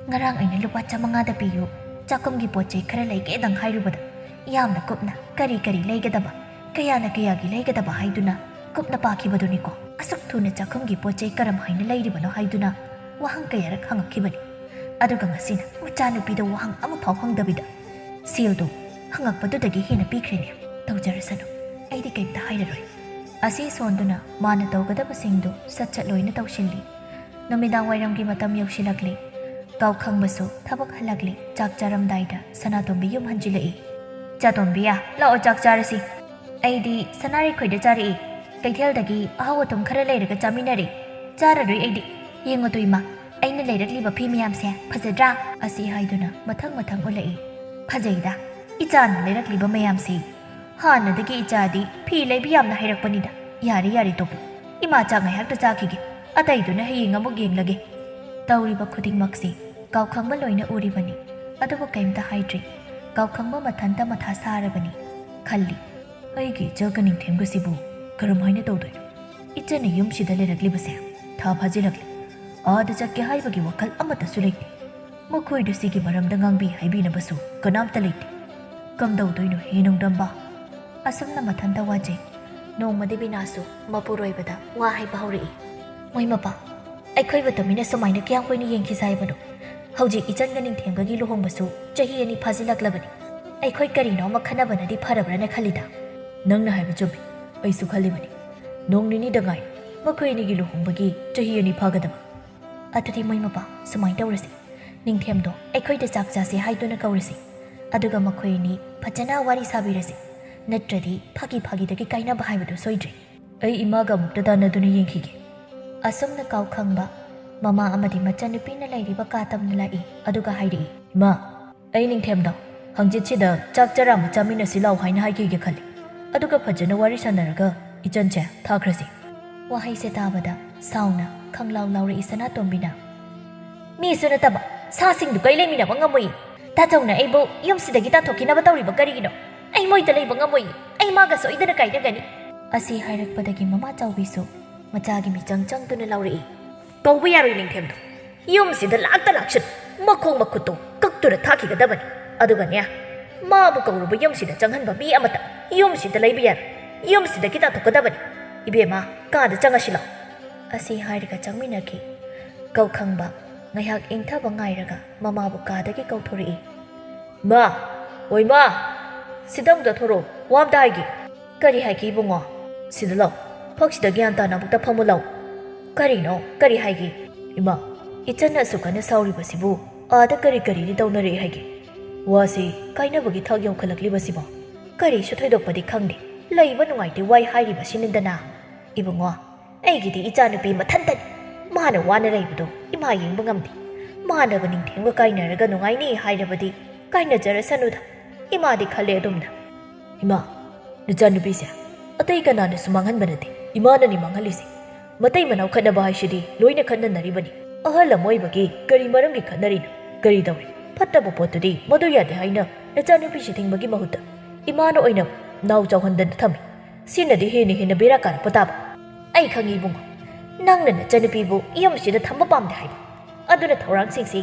ꯉꯔꯥꯡ ꯑꯩꯅ ꯂꯨꯄꯥ ꯆꯥꯃꯉꯥꯗ ꯄꯤꯌꯨ, ꯆꯥꯛꯈꯨꯝꯒꯤ ꯄꯣꯠ ꯆꯩ ꯈꯔ ꯂꯩꯒꯦꯗꯪ ꯍꯥꯏꯔꯨꯕꯗ ꯌꯥꯝꯅ ꯀꯨꯞꯅ ꯀꯔꯤ ꯀꯔꯤ ꯂꯩꯒꯗꯕ, ꯀꯌꯥꯅ ꯀꯌꯥꯒꯤ ꯂꯩꯒꯗꯕ ꯍꯥꯏꯗꯨꯅ ꯀꯨꯞꯅ ꯄꯥꯈꯤꯕꯗꯨꯅꯤꯀꯣ꯫ ꯑꯁꯨꯛ ꯊꯨꯅ ꯆꯥꯛꯈꯨꯝꯒꯤ ꯄꯣꯠ ꯆꯩ ꯀꯔꯝ ꯍꯥꯏꯅ ꯂꯩꯔꯤꯕꯅꯣ ꯍꯥꯏꯗꯨꯅ ꯋꯥꯍꯪ ꯀꯌꯥꯔꯛ ꯍꯪꯉꯛꯈꯤꯕꯅꯤ꯫ ꯑꯗꯨꯒ ꯉꯁꯤꯅ ꯃꯆꯥꯅꯨꯄꯤꯗ ꯋꯥꯍꯪ ꯑꯃꯐꯥꯎ ꯍꯪꯗꯕꯤꯗ ꯁꯦꯜꯗꯨ ꯍꯪꯉꯛꯄꯗꯨꯗꯒꯤ ꯍꯦꯟꯅ ꯄꯤꯈ꯭ꯔꯦꯅꯦ꯫ ꯇꯧꯖꯔꯁꯅꯨ, ꯑꯩꯗꯤ ꯀꯩꯝꯇ ꯍꯥꯏꯔꯔꯣꯏ꯫ ꯑꯁꯤ ꯁꯣꯟꯗꯨꯅ ꯃꯥꯅ ꯇꯧꯒꯗꯕꯁꯤꯡꯗꯨ ꯁꯠ ꯁꯠ ꯂꯣꯏꯅ ꯇꯧꯁꯤꯜꯂꯤ꯫ ꯅꯨꯃꯤꯗꯥꯡ ꯋꯥꯏꯔꯝꯒꯤ ꯃꯇꯝ ꯌꯧꯁꯤꯜꯂꯛꯂꯤ꯫ ꯀꯥꯎꯈꯪꯕꯁꯨ ꯊꯕꯛ ꯍꯜꯂꯛꯂꯤ꯫ ꯆꯥꯛ ꯆꯥꯔꯝꯗꯥꯏꯗ ꯁꯅꯥꯇꯣꯝꯕꯤ ꯌꯨꯝ ꯍꯟꯖꯤꯜꯂꯛꯏ꯫ "ꯆꯥꯇꯣꯝꯕꯤ, ꯂꯥꯛꯑꯣ, ꯆꯥꯛ ꯆꯥꯔꯁꯤ꯫ ꯑꯩꯗꯤ ꯁꯅꯥꯔꯩꯈꯣꯏꯗ ꯆꯥꯔꯛꯏ꯫ ꯀꯩꯊꯦꯜꯗꯒꯤ ꯑꯍꯥꯎ ꯑꯊꯨꯝ ꯈꯔ ꯂꯩꯔꯒ ꯆꯥꯃꯤꯟꯅꯔꯦ꯫ ꯆꯥꯔꯔꯣꯏ ꯑꯩꯗꯤ꯫ ꯌꯦꯡꯉꯨꯗꯣ ꯏꯃꯥ, ꯑꯩꯅ ꯂꯩꯔꯛꯂꯤꯕ ꯐꯤ ꯃꯌꯥꯝꯁꯦ ꯐꯖꯗ꯭ꯔꯥ?" ꯑꯁꯤ ꯍꯥꯏꯗꯨꯅ ꯃꯊꯪ ꯃꯊꯪ ꯎꯠꯂꯛꯏ꯫ "ꯐꯖꯩꯗ, ꯏꯆꯥꯅ ꯂꯩꯔꯛꯂꯤꯕ ꯃꯌꯥꯝꯁꯤ꯫ ꯍꯥꯟꯅꯗꯒꯤ ꯏꯆꯥꯗꯤ ꯐꯤ ꯂꯩꯕ ꯌꯥꯝꯅ ꯍꯩꯔꯛꯄꯅꯤꯗ꯫ ꯌꯥꯔꯦ, ꯌꯥꯔꯦ, ꯇꯣꯛꯂꯣ꯫ ꯏꯃꯥ ꯆꯥꯛ ꯉꯥꯏꯍꯥꯛꯇ ꯆꯥꯈꯤꯒꯦ꯫ ꯑꯇꯩꯗꯨꯅ ꯍꯌꯦꯡ ꯑꯃꯨꯛ ꯌꯦꯡꯂꯒꯦ꯫" ꯇꯧꯔꯤꯕ ꯈꯨꯗꯤꯡꯃꯛꯁꯤ ꯀꯥꯎꯈꯪꯕ ꯂꯣꯏꯅ ꯎꯔꯤꯕꯅꯤ꯫ ꯑꯗꯨꯕꯨ ꯀꯩꯝꯇ ꯍꯥꯏꯗ꯭ꯔꯤ꯫ ꯀꯥꯎꯈꯪꯕ ꯃꯊꯟꯇ ꯃꯊꯥ ꯁꯥꯔꯕꯅꯤ꯫ ꯈꯜꯂꯤ, "ꯑꯩꯒꯤ ꯏꯆꯜꯒ ꯅꯤꯡꯊꯦꯝꯒꯁꯤꯕꯨ ꯀꯔꯝꯍꯥꯏꯅ ꯇꯧꯗꯣꯏꯅꯣ? ꯏꯆꯟꯅ ꯌꯨꯝꯁꯤꯗ ꯂꯩꯔꯛꯂꯤꯕꯁꯦ ꯊꯥ ꯐꯥꯖꯤꯜꯂꯛꯂꯦ꯫ ꯑꯥꯗ ꯆꯠꯀꯦ ꯍꯥꯏꯕꯒꯤ ꯋꯥꯈꯜ ꯑꯃꯠꯇꯁꯨ ꯂꯩꯇꯦ꯫ ꯃꯈꯣꯏꯗ ꯁꯤꯒꯤ ꯃꯔꯝꯗ ꯉꯥꯡꯕꯤ ꯍꯥꯏꯕꯤꯅꯕꯁꯨ ꯀꯅꯥꯝꯇ ꯂꯩꯇꯦ꯫ ꯀꯝꯗꯧꯗꯣꯏꯅꯣ ꯍꯦ ꯅꯣꯡꯗꯝꯕ?" ꯑꯁꯨꯝꯅ ꯃꯊꯟꯇ ꯋꯥꯖꯩ꯫ ꯅꯣꯡꯃꯗꯤ ꯕꯤꯅꯥꯁꯨ ꯃꯄꯨꯔꯣꯏꯕꯗ ꯋꯥ ꯍꯥꯏꯕ ꯍꯧꯔꯛꯏ꯫ "ꯃꯣꯏ ꯃꯄꯥ, ꯑꯩꯈꯣꯏꯕꯨ ꯇꯨꯃꯤꯟꯅ ꯁꯨꯃꯥꯏꯅ ꯀꯌꯥꯝ ꯀꯨꯏꯅ ꯌꯦꯡꯈꯤꯁꯦ ꯍꯥꯏꯕꯅꯣ? ꯍꯧꯖꯤꯛ ꯏꯆꯟꯒ ꯅꯤꯡꯊꯦꯝꯒꯒꯤ ꯂꯨꯍꯣꯡꯕꯁꯨ ꯆꯍꯤ ꯑꯅꯤ ꯐꯥꯖꯤꯜꯂꯛꯂꯕꯅꯤ꯫ ꯑꯩꯈꯣꯏ ꯀꯔꯤꯅꯣ ꯑꯃ ꯈꯟꯅꯕꯅꯗꯤ ꯐꯔꯕ꯭ꯔꯥꯅ ꯈꯜꯂꯤꯗ꯫" "ꯅꯪꯅ ꯍꯥꯏꯕ ꯆꯨꯝꯃꯤ꯫ ꯑꯩꯁꯨ ꯈꯜꯂꯤꯕꯅꯤ꯫ ꯅꯣꯡ ꯅꯤꯅꯤꯗ ꯉꯥꯏ ꯃꯈꯣꯏ ꯑꯅꯤꯒꯤ ꯂꯨꯍꯣꯡꯕꯒꯤ ꯆꯍꯤ ꯑꯅꯤ ꯐꯥꯒꯗꯕ꯫ ꯑꯗꯨꯗꯤ ꯃꯣꯏ ꯃꯄꯥ, ꯁꯨꯃꯥꯏꯅ ꯇꯧꯔꯁꯤ꯫ ꯅꯤꯡꯊꯦꯝꯗꯣ ꯑꯩꯈꯣꯏꯗ ꯆꯥꯛ ꯆꯥꯁꯦ ꯍꯥꯏꯗꯨꯅ ꯀꯧꯔꯁꯤ꯫ ꯑꯗꯨꯒ ꯃꯈꯣꯏ ꯑꯅꯤ ꯐꯖꯅ ꯋꯥꯔꯤ ꯁꯥꯕꯤꯔꯁꯤ꯫ ꯅꯠꯇ꯭ꯔꯗꯤ ꯐꯥꯒꯤ ꯐꯥꯒꯤꯗꯒꯤ ꯀꯥꯏꯅꯕ ꯍꯥꯏꯕꯗꯨ ꯁꯣꯏꯗ꯭ꯔꯦ꯫ ꯑꯩ ꯏꯃꯥꯒ ꯑꯃꯨꯛꯇ ꯇꯥꯟꯅꯗꯨꯅ ꯌꯦꯡꯈꯤꯒꯦ꯫" ꯑꯁꯨꯝꯅ ꯀꯥꯎꯈꯪꯕ ꯃꯃꯥ ꯑꯃꯗꯤ ꯃꯆꯟꯅꯨꯄꯤꯅ ꯂꯩꯔꯤꯕ ꯀꯥ ꯇꯝꯅ ꯂꯥꯛꯏ꯫ ꯑꯗꯨꯒ ꯍꯥꯏꯔꯛꯏ, "ꯏꯃꯥ, ꯑꯩ ꯅꯤꯡꯊꯦꯝꯗꯣ ꯍꯪꯆꯤꯠꯁꯤꯗ ꯆꯥꯛ ꯆꯔꯥ ꯑꯃ ꯆꯥꯃꯤꯟꯅꯁꯤ ꯂꯥꯎ ꯍꯥꯏꯅ ꯍꯥꯏꯈꯤꯒꯦ ꯈꯜꯂꯤ꯫ ꯑꯗꯨꯒ ꯐꯖꯅ ꯋꯥꯔꯤ ꯁꯥꯟꯅꯔꯒ ꯏꯆꯟꯁꯦ ꯊꯥꯈ꯭ꯔꯁꯤ꯫" ꯋꯥꯍꯩꯁꯦ ꯇꯥꯕꯗ ꯁꯥꯎꯅ ꯈꯪꯂꯥꯎ ꯂꯥꯎꯔꯛꯏ ꯁꯅꯥꯇꯣꯝꯕꯤꯅ꯫ "ꯃꯤꯁꯨ ꯅꯠꯇꯕ ꯁꯥꯁꯤꯡꯗꯨ ꯀꯩ ꯂꯩꯃꯤꯟꯅꯕ ꯉꯝꯃꯣꯏ꯫ ꯇꯥꯆꯧꯅ ꯑꯩꯕꯨ ꯌꯨꯝꯁꯤꯗꯒꯤ ꯇꯥꯟꯊꯣꯛꯈꯤꯅꯕ ꯇꯧꯔꯤꯕ ꯀꯔꯤꯒꯤꯅꯣ? ꯑꯩ ꯃꯣꯏꯗ ꯂꯩꯕ ꯉꯝꯃꯣꯏ꯫ ꯑꯩ ꯃꯥꯒ ꯁꯣꯏꯗꯅ ꯀꯥꯏꯅꯒꯅꯤ꯫" ꯑꯁꯤ ꯍꯥꯏꯔꯛꯄꯗꯒꯤ ꯃꯃꯥ ꯆꯥꯎꯕꯤꯁꯨ ꯃꯆꯥꯒꯤ ꯃꯤꯆꯪ ꯆꯪꯗꯨꯅ ꯂꯥꯎꯔꯛꯏ, "ꯀꯧꯕ ꯌꯥꯔꯣꯏ ꯅꯤꯡꯊꯦꯝꯗꯣ꯫ ꯌꯨꯝꯁꯤꯗ ꯂꯥꯛꯇ ꯂꯥꯛꯁꯤꯟ ꯃꯈꯣꯡ ꯃꯈꯨꯠꯇꯣ ꯀꯛꯇꯨꯅ ꯊꯥꯈꯤꯒꯗꯕꯅꯤ꯫ ꯑꯗꯨꯒꯅꯦ, ꯃꯥꯕꯨ ꯀꯧꯔꯨꯕ ꯌꯨꯝꯁꯤꯗ ꯆꯪꯍꯟꯕ ꯃꯤ ꯑꯃꯇ ꯌꯨꯝꯁꯤꯗ ꯂꯩꯕ ꯌꯥꯔꯣꯏ꯫ ꯌꯨꯝꯁꯤꯗꯒꯤ ꯇꯥꯟꯊꯣꯛꯀꯗꯕꯅꯤ꯫ ꯏꯕꯦꯝꯃ, ꯀꯥꯗ ꯆꯪꯉꯁꯤ ꯂꯥꯎ꯫" ꯑꯁꯤ ꯍꯥꯏꯔꯒ ꯆꯪꯃꯤꯟꯅꯈꯤ꯫ ꯀꯧꯈꯪꯕ ꯉꯥꯏꯍꯥꯛ ꯏꯪꯊꯕ ꯉꯥꯏꯔꯒ ꯃꯃꯥꯕꯨ ꯀꯥꯗꯒꯤ ꯀꯧꯊꯣꯔꯛꯏ꯫ "ꯃꯥ! ꯑꯣꯏ ꯃꯥ! ꯁꯤꯗ ꯑꯃꯨꯛꯇ ꯊꯣꯔꯛꯑꯣ, ꯋꯥ ꯑꯝꯇ ꯍꯥꯏꯒꯦ꯫" "ꯀꯔꯤ ꯍꯥꯏꯒꯦ ꯏꯕꯨꯡꯉꯣ?" "ꯁꯤꯗ ꯂꯥꯎ, ꯐꯛꯁꯤꯗ ꯒ꯭ꯌꯥꯟ ꯇꯥꯅ ꯑꯃꯨꯛꯇ ꯐꯝꯃꯨ ꯂꯥꯎ꯫" "ꯀꯔꯤꯅꯣ? ꯀꯔꯤ ꯍꯥꯏꯒꯦ?" "ꯏꯃꯥ, ꯏꯆꯟꯅ ꯑꯁꯨꯛ ꯀꯟꯅ ꯁꯥꯎꯔꯤꯕꯁꯤꯕꯨ ꯑꯥꯗ ꯀꯔꯤ ꯀꯔꯤꯗꯤ ꯇꯧꯅꯔꯛꯑꯦ ꯍꯥꯏꯒꯦ? ꯋꯥꯁꯤ ꯀꯥꯏꯅꯕꯒꯤ ꯊꯥꯛ ꯌꯧꯈꯠꯂꯛꯂꯤꯕꯁꯤꯕꯣ? ꯀꯔꯤꯁꯨ ꯊꯣꯏꯗꯣꯛꯄꯗꯤ ꯈꯪꯗꯦ, ꯂꯩꯕ ꯅꯨꯡꯉꯥꯏꯇꯦ ꯋꯥꯏ ꯍꯥꯏꯔꯤꯕꯁꯤꯅꯤꯗꯅ꯫ ꯏꯕꯨꯡꯉꯣ, ꯑꯩꯒꯤꯗꯤ ꯏꯆꯥꯅꯨꯄꯤ ꯃꯊꯟꯇꯅꯤ꯫ ꯃꯥꯅ ꯋꯥꯅ ꯂꯩꯕꯗꯣ ꯏꯃꯥ ꯌꯦꯡꯕ ꯉꯝꯗꯦ꯫ ꯃꯥꯅꯕꯨ ꯅꯤꯡꯊꯦꯝꯒ ꯀꯥꯏꯅꯔꯒ ꯅꯨꯡꯉꯥꯏꯅꯤ ꯍꯥꯏꯔꯕꯗꯤ ꯀꯥꯏꯅꯖꯔꯁꯅꯨꯗ, ꯏꯃꯥꯗꯤ ꯈꯜꯂꯦ ꯑꯗꯨꯝꯅ꯫" "ꯏꯃꯥ, ꯅꯆꯥꯅꯨꯄꯤꯁꯦ ꯑꯇꯩ ꯀꯅꯥꯅꯁꯨ ꯃꯥꯡꯍꯟꯕ ꯅꯠꯇꯦ, ꯏꯃꯥꯅꯅꯤ ꯃꯥꯡꯍꯜꯂꯤꯁꯦ꯫ ꯃꯇꯩ ꯃꯅꯥꯎ ꯈꯠꯅꯕ ꯍꯥꯏꯁꯤꯗꯤ ꯂꯣꯏꯅ ꯈꯠꯅꯅꯔꯤꯕꯅꯤ꯫ ꯑꯍꯜ ꯑꯃ ꯑꯣꯏꯕꯒꯤ ꯀꯔꯤ ꯃꯔꯝꯒꯤ ꯈꯠꯅꯔꯤꯅꯣ? ꯀꯔꯤ ꯇꯧꯔꯦ? ꯐꯠꯇꯕ ꯄꯣꯠꯇꯨꯗꯤ ꯃꯗꯨ ꯌꯥꯗꯦ ꯍꯥꯏꯅ ꯅꯆꯥꯅꯨꯄꯤꯁꯤ ꯊꯤꯡꯕꯒꯤ ꯃꯍꯨꯠꯇ ꯏꯃꯥꯅ ꯑꯣꯏꯅ ꯅꯥꯎ ꯆꯥꯎꯍꯟꯗꯅ ꯊꯝꯃꯤ꯫ ꯁꯤꯅꯗꯤ ꯍꯦꯟꯅ ꯍꯦꯟꯅ ꯕꯦꯔꯥ ꯀꯥꯔꯛꯄ ꯇꯥꯕ꯫" "ꯑꯩ ꯈꯪꯉꯤ ꯏꯕꯨꯡꯉꯣ, ꯅꯪꯅ ꯅꯆꯥꯅꯨꯄꯤꯕꯨ ꯌꯨꯝꯁꯤꯗ ꯊꯝꯕ ꯄꯥꯝꯗꯦ ꯍꯥꯏꯕ꯫ ꯑꯗꯨꯅ ꯊꯧꯔꯥꯡꯁꯤꯡꯁꯤ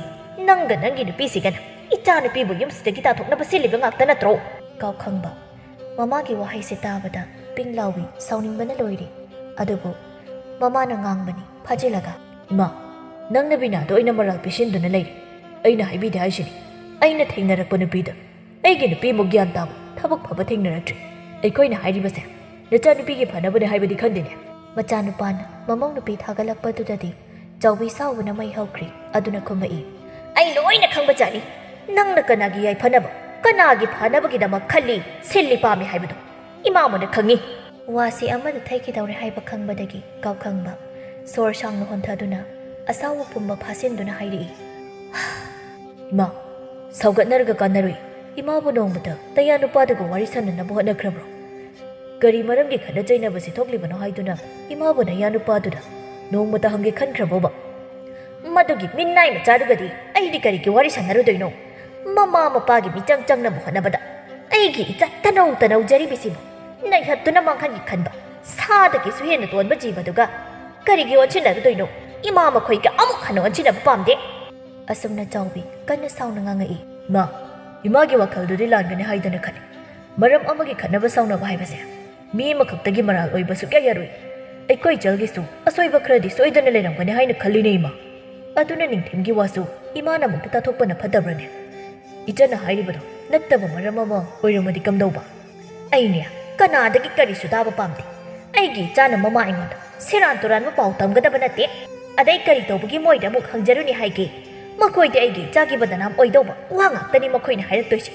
ꯅꯪꯒ ꯅꯪꯒꯤ ꯅꯨꯄꯤꯁꯤꯒꯅ ꯏꯆꯥꯅꯨꯄꯤꯕꯨ ꯌꯨꯝꯁꯤꯗꯒꯤ ꯇꯥꯟꯊꯣꯛꯅꯕ ꯁꯤꯜꯂꯤꯕ ꯉꯥꯛꯇ ꯅꯠꯇ꯭ꯔꯣ?" ꯀꯥꯎꯈꯪꯕ ꯃꯃꯥꯒꯤ ꯋꯥꯍꯩꯁꯦ ꯇꯥꯕꯗ ꯄꯤꯡ ꯂꯥꯎꯏ, ꯁꯥꯎꯅꯤꯡꯕꯅ ꯂꯣꯏꯔꯦ꯫ ꯑꯗꯨꯕꯨ ꯃꯃꯥꯅ ꯉꯥꯡꯕꯅꯤ ꯐꯥꯖꯤꯜꯂꯒ꯫ "ꯏꯃꯥ, ꯅꯪꯅ ꯕꯤꯅꯥꯗ ꯑꯣꯏꯅ ꯃꯔꯥꯜ ꯄꯤꯁꯤꯟꯗꯨꯅ ꯂꯩꯔꯦ꯫ ꯑꯩꯅ ꯍꯥꯏꯕꯤꯗꯦ ꯍꯥꯏꯁꯤꯅꯤ꯫ ꯑꯩꯅ ꯊꯦꯡꯅꯔꯛꯄ ꯅꯨꯄꯤꯗ ꯑꯩꯒꯤ ꯅꯨꯄꯤꯃꯨꯛ ꯒ꯭ꯌꯥꯟ ꯇꯥꯕ, ꯊꯕꯛ ꯐꯕ ꯊꯦꯡꯅꯔꯛꯇ꯭ꯔꯤ꯫ ꯑꯩꯈꯣꯏꯅ ꯍꯥꯏꯔꯤꯕꯁꯦ ꯅꯆꯥꯅꯨꯄꯤꯒꯤ ꯐꯅꯕꯅꯦ ꯍꯥꯏꯕꯗꯤ ꯈꯟꯗꯦꯅꯦ?" ꯃꯆꯥꯅꯨꯄꯥꯅ ꯃꯃꯧ ꯅꯨꯄꯤ ꯊꯥꯒꯠꯂꯛꯄꯗꯨꯗꯗꯤ ꯆꯥꯎꯕꯤ ꯁꯥꯎꯕꯅ ꯃꯩ ꯍꯧꯈ꯭ꯔꯦ꯫ ꯑꯗꯨꯅ ꯈꯨꯝꯃꯛꯏ, "ꯑꯩ ꯂꯣꯏꯅ ꯈꯪꯕ ꯖꯥꯠꯅꯤ꯫ ꯅꯪꯅ ꯀꯅꯥꯒꯤ ꯌꯥꯏꯐꯅꯕ, ꯀꯅꯥꯒꯤ ꯐꯅꯕꯒꯤꯗꯃꯛ ꯈꯜꯂꯤ, ꯁꯤꯜꯂꯤ ꯄꯥꯝꯃꯤ ꯍꯥꯏꯕꯗꯣ ꯏꯃꯥ ꯃꯨꯟꯅ ꯈꯪꯉꯤ꯫" ꯋꯥꯁꯤ ꯑꯃꯗ ꯊꯩꯈꯤꯗꯧꯔꯦ ꯍꯥꯏꯕ ꯈꯪꯕꯗꯒꯤ ꯀꯥꯎꯈꯪꯕ ꯁꯣꯔ ꯁꯥꯡꯅ ꯍꯣꯟꯊꯗꯨꯅ ꯑꯁꯥꯎꯕ ꯄꯨꯝꯕ ꯐꯥꯁꯤꯟꯗꯨꯅ ꯍꯥꯏꯔꯛꯏ, "ꯏꯃꯥ, ꯁꯥꯎꯒꯠꯅꯔꯒ ꯀꯥꯟꯅꯔꯨꯏ꯫ ꯏꯃꯥꯕꯨ ꯅꯣꯡꯃꯇ ꯅꯌꯥ ꯅꯨꯄꯥꯗꯨꯒ ꯋꯥꯔꯤ ꯁꯥꯟꯅꯅꯕ ꯍꯣꯠꯅꯈ꯭ꯔꯕ꯭ꯔꯣ? ꯀꯔꯤ ꯃꯔꯝꯒꯤ ꯈꯠꯅ ꯆꯩꯅꯕꯁꯤ ꯊꯣꯛꯂꯤꯕꯅꯣ ꯍꯥꯏꯗꯨꯅ ꯏꯃꯥꯕꯨ ꯅꯌꯥ ꯅꯨꯄꯥꯗꯨꯗ ꯅꯣꯡꯃꯇ ꯍꯪꯒꯦ ꯈꯟꯈ꯭ꯔꯕꯣꯕ?" "ꯃꯗꯨꯒꯤ ꯃꯤꯅꯥꯏ ꯃꯆꯥꯗꯨꯒꯗꯤ ꯑꯩꯗꯤ ꯀꯔꯤꯒꯤ ꯋꯥꯔꯤ ꯁꯥꯟꯅꯔꯨꯗꯣꯏꯅꯣ? ꯃꯃꯥ ꯃꯄꯥꯒꯤ ꯃꯤꯆꯪ ꯆꯪꯅꯕ ꯍꯣꯠꯅꯕꯗ ꯑꯩꯒꯤ ꯏꯆꯥ ꯇꯅꯧ ꯇꯅꯧꯖꯔꯤꯕꯁꯤꯕꯨ ꯅꯩꯍꯠꯇꯨꯅ ꯃꯥꯡꯍꯟꯒꯦ ꯈꯟꯕ ꯁꯥꯗꯒꯤꯁꯨ ꯍꯦꯟꯅ ꯇꯣꯟꯕ ꯖꯤꯕꯗꯨꯒ ꯀꯔꯤꯒꯤ ꯑꯣꯟꯁꯤꯟꯅꯔꯨꯗꯣꯏꯅꯣ? ꯏꯃꯥ ꯃꯈꯣꯏꯒ ꯑꯃꯨꯛ ꯍꯟꯅ ꯑꯣꯟꯁꯤꯟꯅꯕ ꯄꯥꯝꯗꯦ꯫" ꯑꯁꯨꯝꯅ ꯆꯥꯎꯕꯤ ꯀꯟꯅ ꯁꯥꯎꯅ ꯉꯥꯡꯉꯛꯏ꯫ "ꯏꯃꯥ, ꯏꯃꯥꯒꯤ ꯋꯥꯈꯜꯗꯨꯗꯤ ꯂꯥꯟꯒꯅꯤ ꯍꯥꯏꯗꯅ ꯈꯜꯂꯤ꯫ ꯃꯔꯝ ꯑꯃꯒꯤ ꯈꯠꯅꯕ ꯁꯥꯎꯅꯕ ꯍꯥꯏꯕꯁꯦ ꯃꯤ ꯑꯃꯈꯛꯇꯒꯤ ꯃꯔꯥꯜ ꯑꯣꯏꯕ ꯁꯨꯛꯌꯥ ꯌꯥꯔꯣꯏ꯫ ꯑꯩꯈꯣꯏ ꯏꯆꯜꯒꯤꯁꯨ ꯑꯁꯣꯏꯕ ꯈꯔꯗꯤ ꯁꯣꯏꯗꯅ ꯂꯩꯔꯝꯒꯅꯤ ꯍꯥꯏꯅ ꯈꯜꯂꯤꯅꯦ ꯏꯃꯥ꯫" ꯑꯗꯨꯅ ꯅꯤꯡꯊꯦꯝꯒꯤ ꯋꯥꯁꯨ ꯏꯃꯥꯅ ꯑꯃꯨꯛꯇ ꯇꯥꯊꯣꯛꯄꯅ ꯐꯠꯇꯕ꯭ꯔꯅꯦ? ꯏꯆꯟꯅ ꯍꯥꯏꯔꯤꯕꯗꯣ ꯅꯠꯇꯕ ꯃꯔꯝ ꯑꯃ ꯑꯣꯏꯔꯝꯃꯗꯤ ꯀꯝꯗꯧꯕ? ꯑꯩꯅꯦ ꯀꯅꯥꯗꯒꯤ ꯀꯔꯤꯁꯨ ꯇꯥꯕ ꯄꯥꯝꯗꯦ꯫ ꯑꯩꯒꯤ ꯏꯆꯥꯅ ꯃꯃꯥ ꯑꯩꯉꯣꯟꯗ ꯁꯦꯔꯥꯟ ꯇꯨꯔꯥꯟꯕ ꯄꯥꯎ ꯇꯝꯒꯗꯕ ꯅꯠꯇꯦ꯫ ꯑꯗꯩ ꯀꯔꯤ ꯇꯧꯕꯒꯤ ꯃꯣꯏꯗ ꯑꯃꯨꯛ ꯍꯪꯖꯔꯨꯅꯤ ꯍꯥꯏꯒꯦ? ꯃꯈꯣꯏꯗꯤ ꯑꯩꯒꯤ ꯏꯆꯥꯒꯤ ꯕꯗꯅꯥꯝ ꯑꯣꯏꯗꯧꯕ ꯋꯥ ꯉꯥꯛꯇꯅꯤ ꯃꯈꯣꯏꯅ ꯍꯥꯏꯔꯛꯇꯣꯏꯁꯦ꯫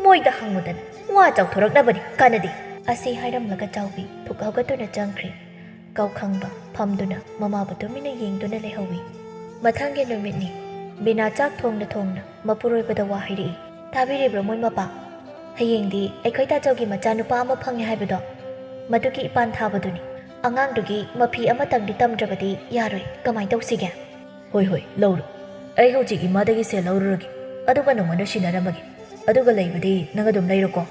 ꯃꯣꯏꯗ ꯍꯪꯉꯨꯗꯅ ꯋꯥ ꯆꯥꯎꯊꯣꯔꯛꯅꯕꯅꯤ, ꯀꯥꯟꯅꯗꯦ꯫ ꯑꯁꯤ ꯍꯥꯏꯔꯝꯂꯒ ꯆꯥꯎꯕꯤ ꯊꯨꯛ ꯍꯧꯒꯠꯇꯨꯅ ꯆꯪꯈ꯭ꯔꯦ꯫ ꯀꯧꯈꯪꯕ ꯐꯝꯗꯨꯅ ꯃꯃꯥꯕꯨ ꯇꯨꯃꯤꯟꯅ ꯌꯦꯡꯗꯨꯅ ꯂꯩꯍꯧꯏ꯫ ꯃꯊꯪꯒꯤ ꯅꯨꯃꯤꯠꯅꯤ꯫ ꯕꯤꯅꯥ ꯆꯥꯛ ꯊꯣꯡꯅ ꯊꯣꯡꯅ ꯃꯄꯨꯔꯣꯏꯕꯗ ꯋꯥ ꯍꯥꯏꯔꯛꯏ꯫ "ꯇꯥꯕꯤꯔꯤꯕ꯭ꯔꯣ ꯃꯣꯏ ꯃꯄꯥ? ꯍꯌꯦꯡꯗꯤ ꯑꯩꯈꯣꯏ ꯇꯥꯆꯧꯒꯤ ꯃꯆꯥꯅꯨꯄꯥ ꯑꯃ ꯐꯪꯉꯦ ꯍꯥꯏꯕꯗꯣ, ꯃꯗꯨꯒꯤ ꯏꯄꯥꯟ ꯊꯥꯕꯗꯨꯅꯤ꯫ ꯑꯉꯥꯡꯗꯨꯒꯤ ꯃꯐꯤ ꯑꯃꯇꯪꯗꯤ ꯇꯝꯗ꯭ꯔꯕꯗꯤ ꯌꯥꯔꯣꯏ꯫ ꯀꯃꯥꯏ ꯇꯧꯁꯤꯒꯦ?" "ꯍꯣꯏ, ꯍꯣꯏ, ꯂꯧꯔꯣ꯫ ꯑꯩ ꯍꯧꯖꯤꯛ ꯏꯃꯥꯗꯒꯤ ꯁꯦꯜ ꯂꯧꯔꯨꯔꯒꯦ, ꯑꯗꯨꯒ ꯅꯉꯣꯟꯗ ꯁꯤꯟꯅꯔꯝꯃꯒꯦ꯫ ꯑꯗꯨꯒ ꯂꯩꯕꯗꯤ ꯅꯪ ꯑꯗꯨꯝ ꯂꯩꯔꯣꯀꯣ꯫"